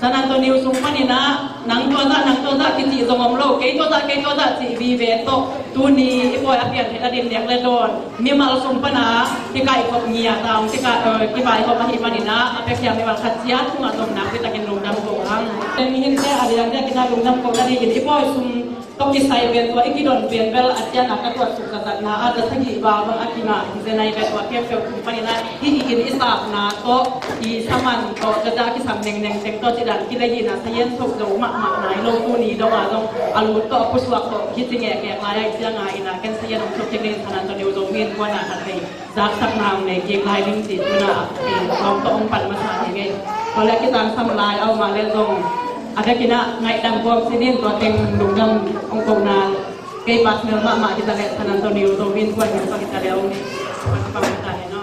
San Antonio sung panin ah nang tua zah, nang tua zah kicih zong om lo, kei tua zah, kei tua zah cih vive tawh tuni i pawi a pian theih a din nek le dawn mimal sung pana kikaihkhop ngiat a hong kika, eh, kivaihawm ahih manin ah a piakhia mimal khat ciat tungah zong nakpi takin lungdam ko hang. Mihingte a diakdiakin ah lungdam ko nadingin i pawi sung tawh kisai pen tua i kidon pen bel a ciangin a ka tuatsuk ka zatna ah za sagih val bang a kingah hi zen ahi ve. Tua khempeuh tung panin ah hih i inn i sakna tawh i saman tawh za a kisam nengneng teng tawh ci dan kilei hi na sayan tho zo mahmah nai lo tuni dong a zong a lut tawh a pusuak tawh hi ci ngekngek lai a i ciangin a ken sayan hong thok kik ning San Antonio zo min kuan a khat vei zaksakna hong nei kik lai ding ci tuna, eh, hong tawh hong pan masa hi ngei. Tua leh a kitangsam lai a om a leh zong a vekin ah ngaihdam kawm sinin tua teng lungdam hong kohna kei personal mahmah hi ta leh San Antonio zo min kuan min pang hi ta leh hong pang hi ta leh no.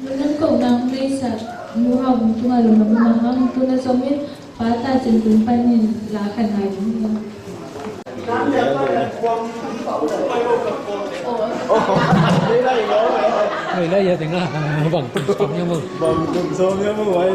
Lungdam kohna hong neihsak Nu Hau Vung tungah lungdam mahmah hang. Tuna zongin Pa Ta Cin Tun panin la khat ngai ding hi. Lai lai ya tengah bang tum som ya mu. Bang tum som ya mu wai.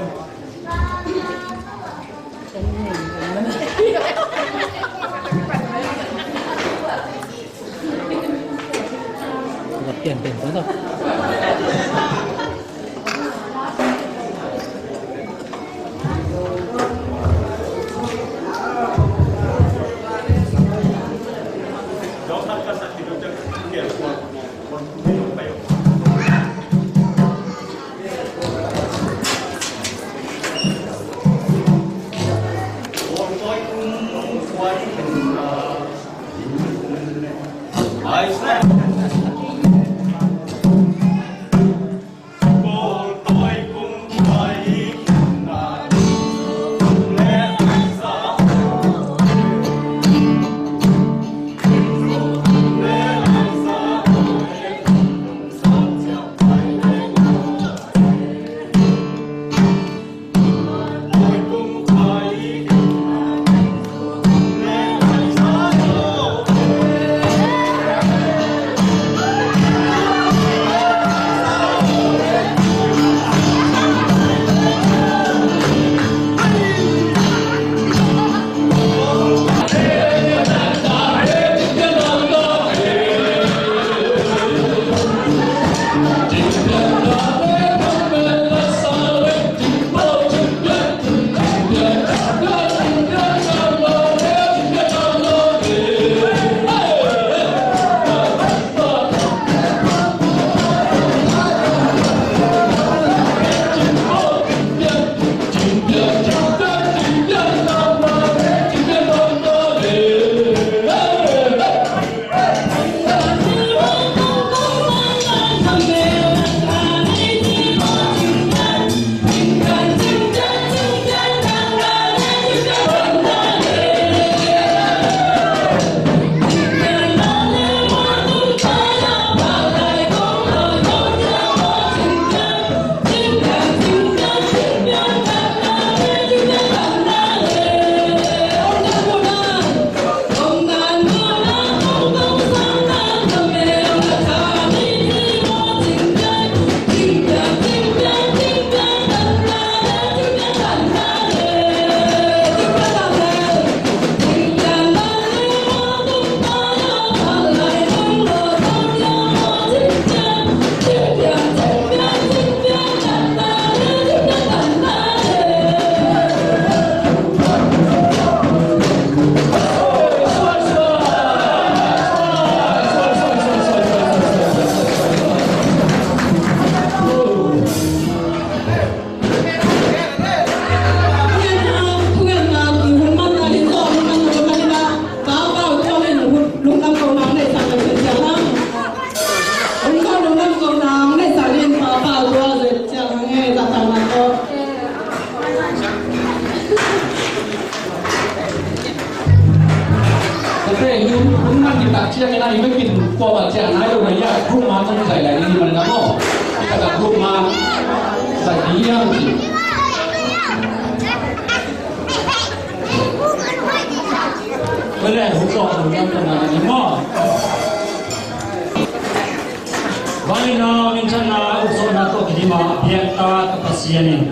Kate hun hun man kitak ciangin a i vekin kuama ciah nai lo na ia group ma kong zai lai ni man na mo. Kita ka group ma zai ni yang ki. Kale hun lo hun yang na ni mo. Vangliatna minthanna ukzawhna tawh kidim a biakta ka Pasian in,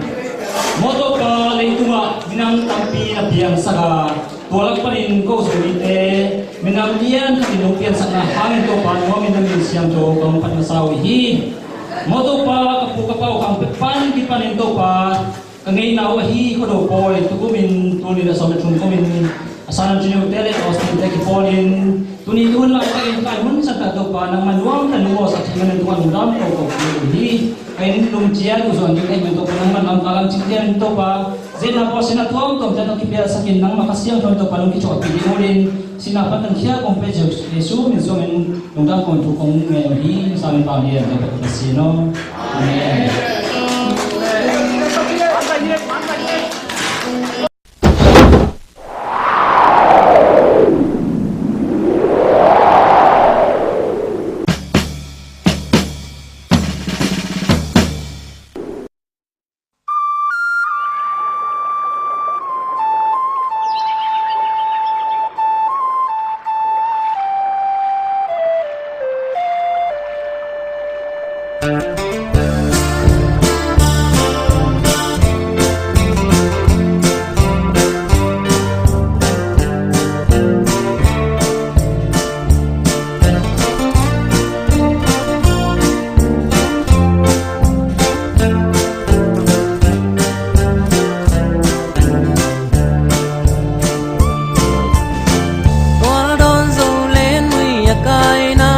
maw Topa, leitungah minam tampi na piangsak a, tua lak panin ko Zomite minam lian khat in hong piansakna hangin Topa, nuamin na min siangtho ka hong phat masa uh hi. Maw Topa, ka pu ka pau khang pek pan kipanin Topa, ka ngeina uh ahi Khuado pawi tukumin tul nih le sawm le thum kumin a San Antonio te le Austin te kipawlin tuni tun laitakin kai hun sangkah Topa nangmah nuam le lungawsak thei manin tungah lungdam ko ko hi. Ka inn lum ciat uh zuan ding ahih manin Topa nangmah lam ka lam cik lian Topa, zena pawl sina tuamtuam te nong kipiasakin nangmah Kha Siangtho in Topa nong kithuahpih ding ulin sina pan tangkhia kong pe Jesu min suangin lungdam kong thu kong ngen uh hi. Samin pam lian Topa ka Pasian aw. Amen. Tual dawn Zo Len Mui a kaina,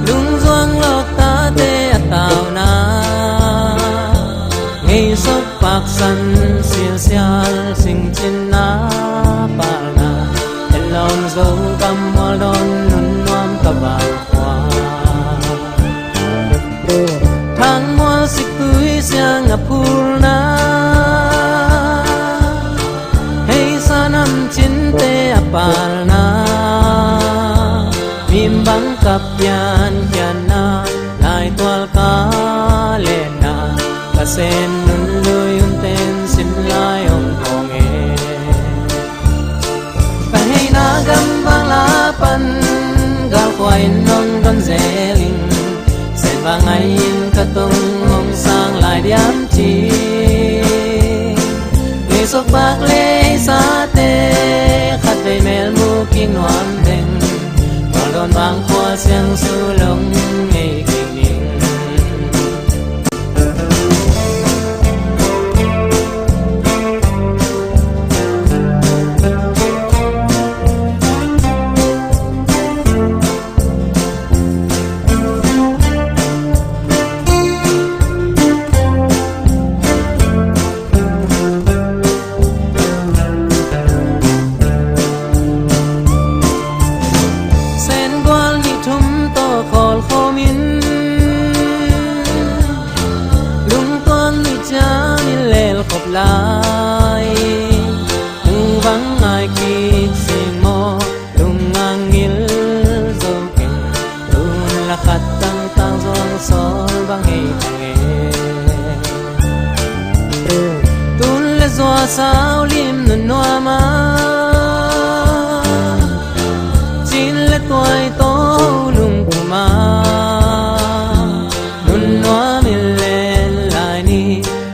Lungzuang lawk tate a tauna, Ngei Sawk Pak San Silsial Singcinna palna, Enlawng Zogam mual dawn nun nuam ka vang khua. Thang mual siktui siang a phulna, Hei Sanam Cinte a palna, Mimbang Kap Pian Kianna, Lai Tual Ka Lena, Ka Sen Nun Lui Hun Ten Sim Lai Ong Kong E. Ka heina gam vang la pan, galkhua in nong don zel ing, Sen vang ngai in ka tung hong sang lai diam ci. Ngisok bak lei sate, khat vei mel mu ki nuam deng, Mual dawn vang khua siang su long ngei kei ning. Sen gual nih thum tawh khawl khawmin, lungtuang nih ciangin lel khop lai. Mu bang ngai kik sing maw, lung a ngil zo keng. Tun la khat tangtang zuang sawl bang hei thang e. Tun le zua sau lim nun nuam a, Cin le Tuai Taw lungpum a, nun nuam in len lai ni,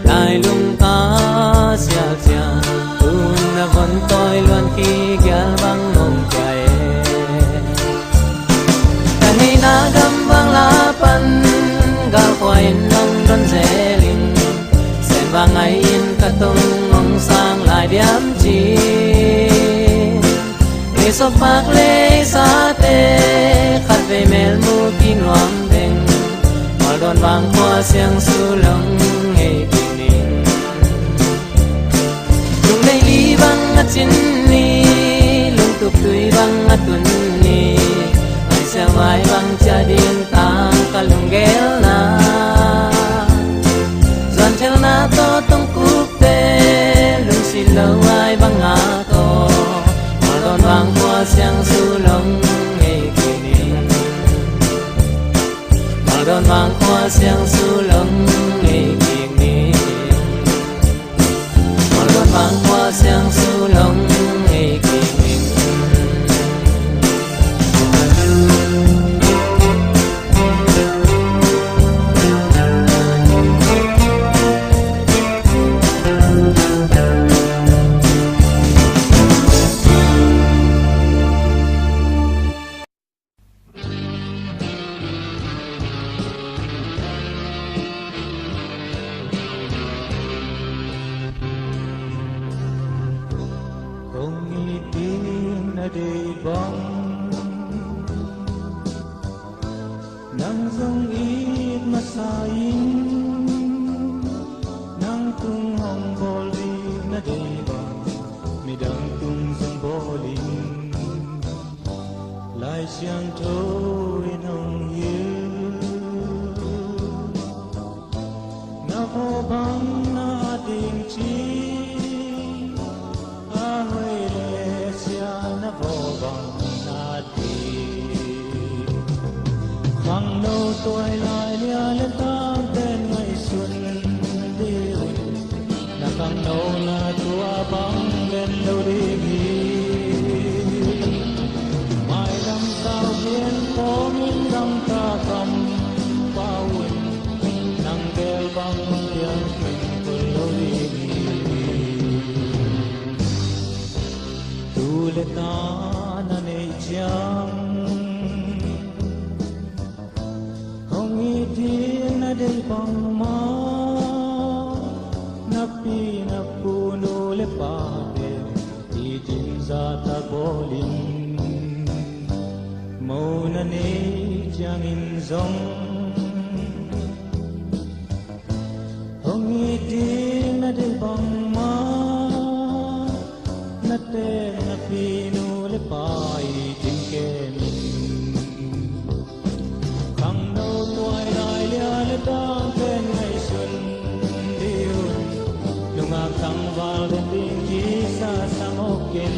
lai lung ka sial ciang. Tun a von tawi luan khi gial bang mong kia e. Ka neihna gam vang la pan, galkhua in nong don zel ing. Sen vang ngai in ka tung hong sang lai diam ci. Ngisok bak lei sate, khat vei mel mu ki nuam deng. Mual dawn vang khua siang su long ngei ki ning. Lungneih li bang a cin ni, lungtup tui bang a tun ni, ai siang vai bang cia ding tang ka lunggelna. Zuan thel Tawh tongkupte lungsit lo ai banga ko, Maldon Vang Khua Siangtho long ei kik ning. Maldon Vang Khua Siangtho long ei kik ning. Maldon Vang Khua Siangtho long ei kik ning. Kong it ding na deih bang nang zong it masa in, nang tung hong bawl ding na deih bang midang tung zong bawl in. Lai Siangtho in hong hilh, na vawh bang na ding ci, a hoih le sia na vawh bang na ding. Khangno tuailai lia le tangten ngaihsun dih un, na khangno na tua bang len lo ding hi. Mailam sau pian kawmin gamta kam pau un, nang bel bang piang khin kul lo ding hi. Tu le ta na neih ciang hong it ding na deih bangmah, na pi na pu nu le pate it ding zahtak bawl in. Mo na neih ciangin zong hong it ding na deih bangmah, na teng na pi nu le pa it ding kem in. Khangno tuailai lia le tangten ngaihsun dih un, nungak tangval den ding kisa sang awk in.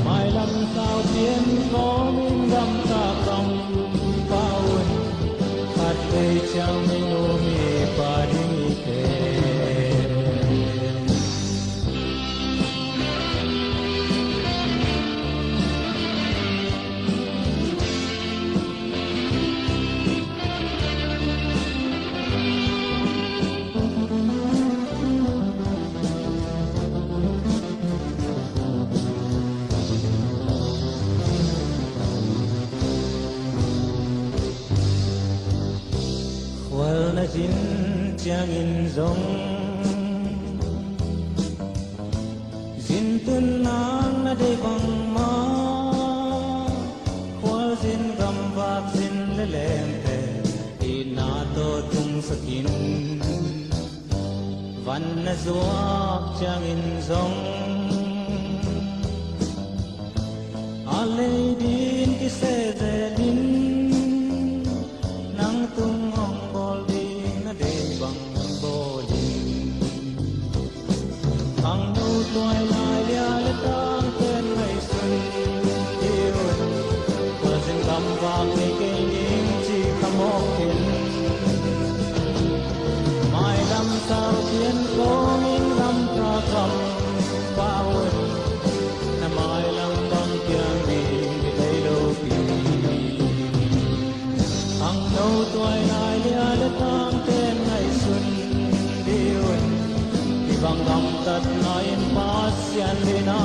Mailam sau pian kawmin gamta kam pau un, khat vei ciang mi nu mi pa ding hi pen. Khual na zin ciangin zong zin tun nang na deih bangmah, khualzin gamvak zin le lengte itna tawh tungsak in. Van na zuak ciangin zong a lei din kisehzeh din, nang tung hong bawl ding na deih bang hong bawl in. Khangno tuailai lia le tangten ngaihsun dih un, khualzin gamvak nei kei ning ci kha mawk in. Mailam sau pian kawmin gamta kam pau un, na mailam bang piang ding hi thei lo pi. Khangno tuailai lia le tangten ngaihsun dih un, hih bang gamtatna in Pasian deihna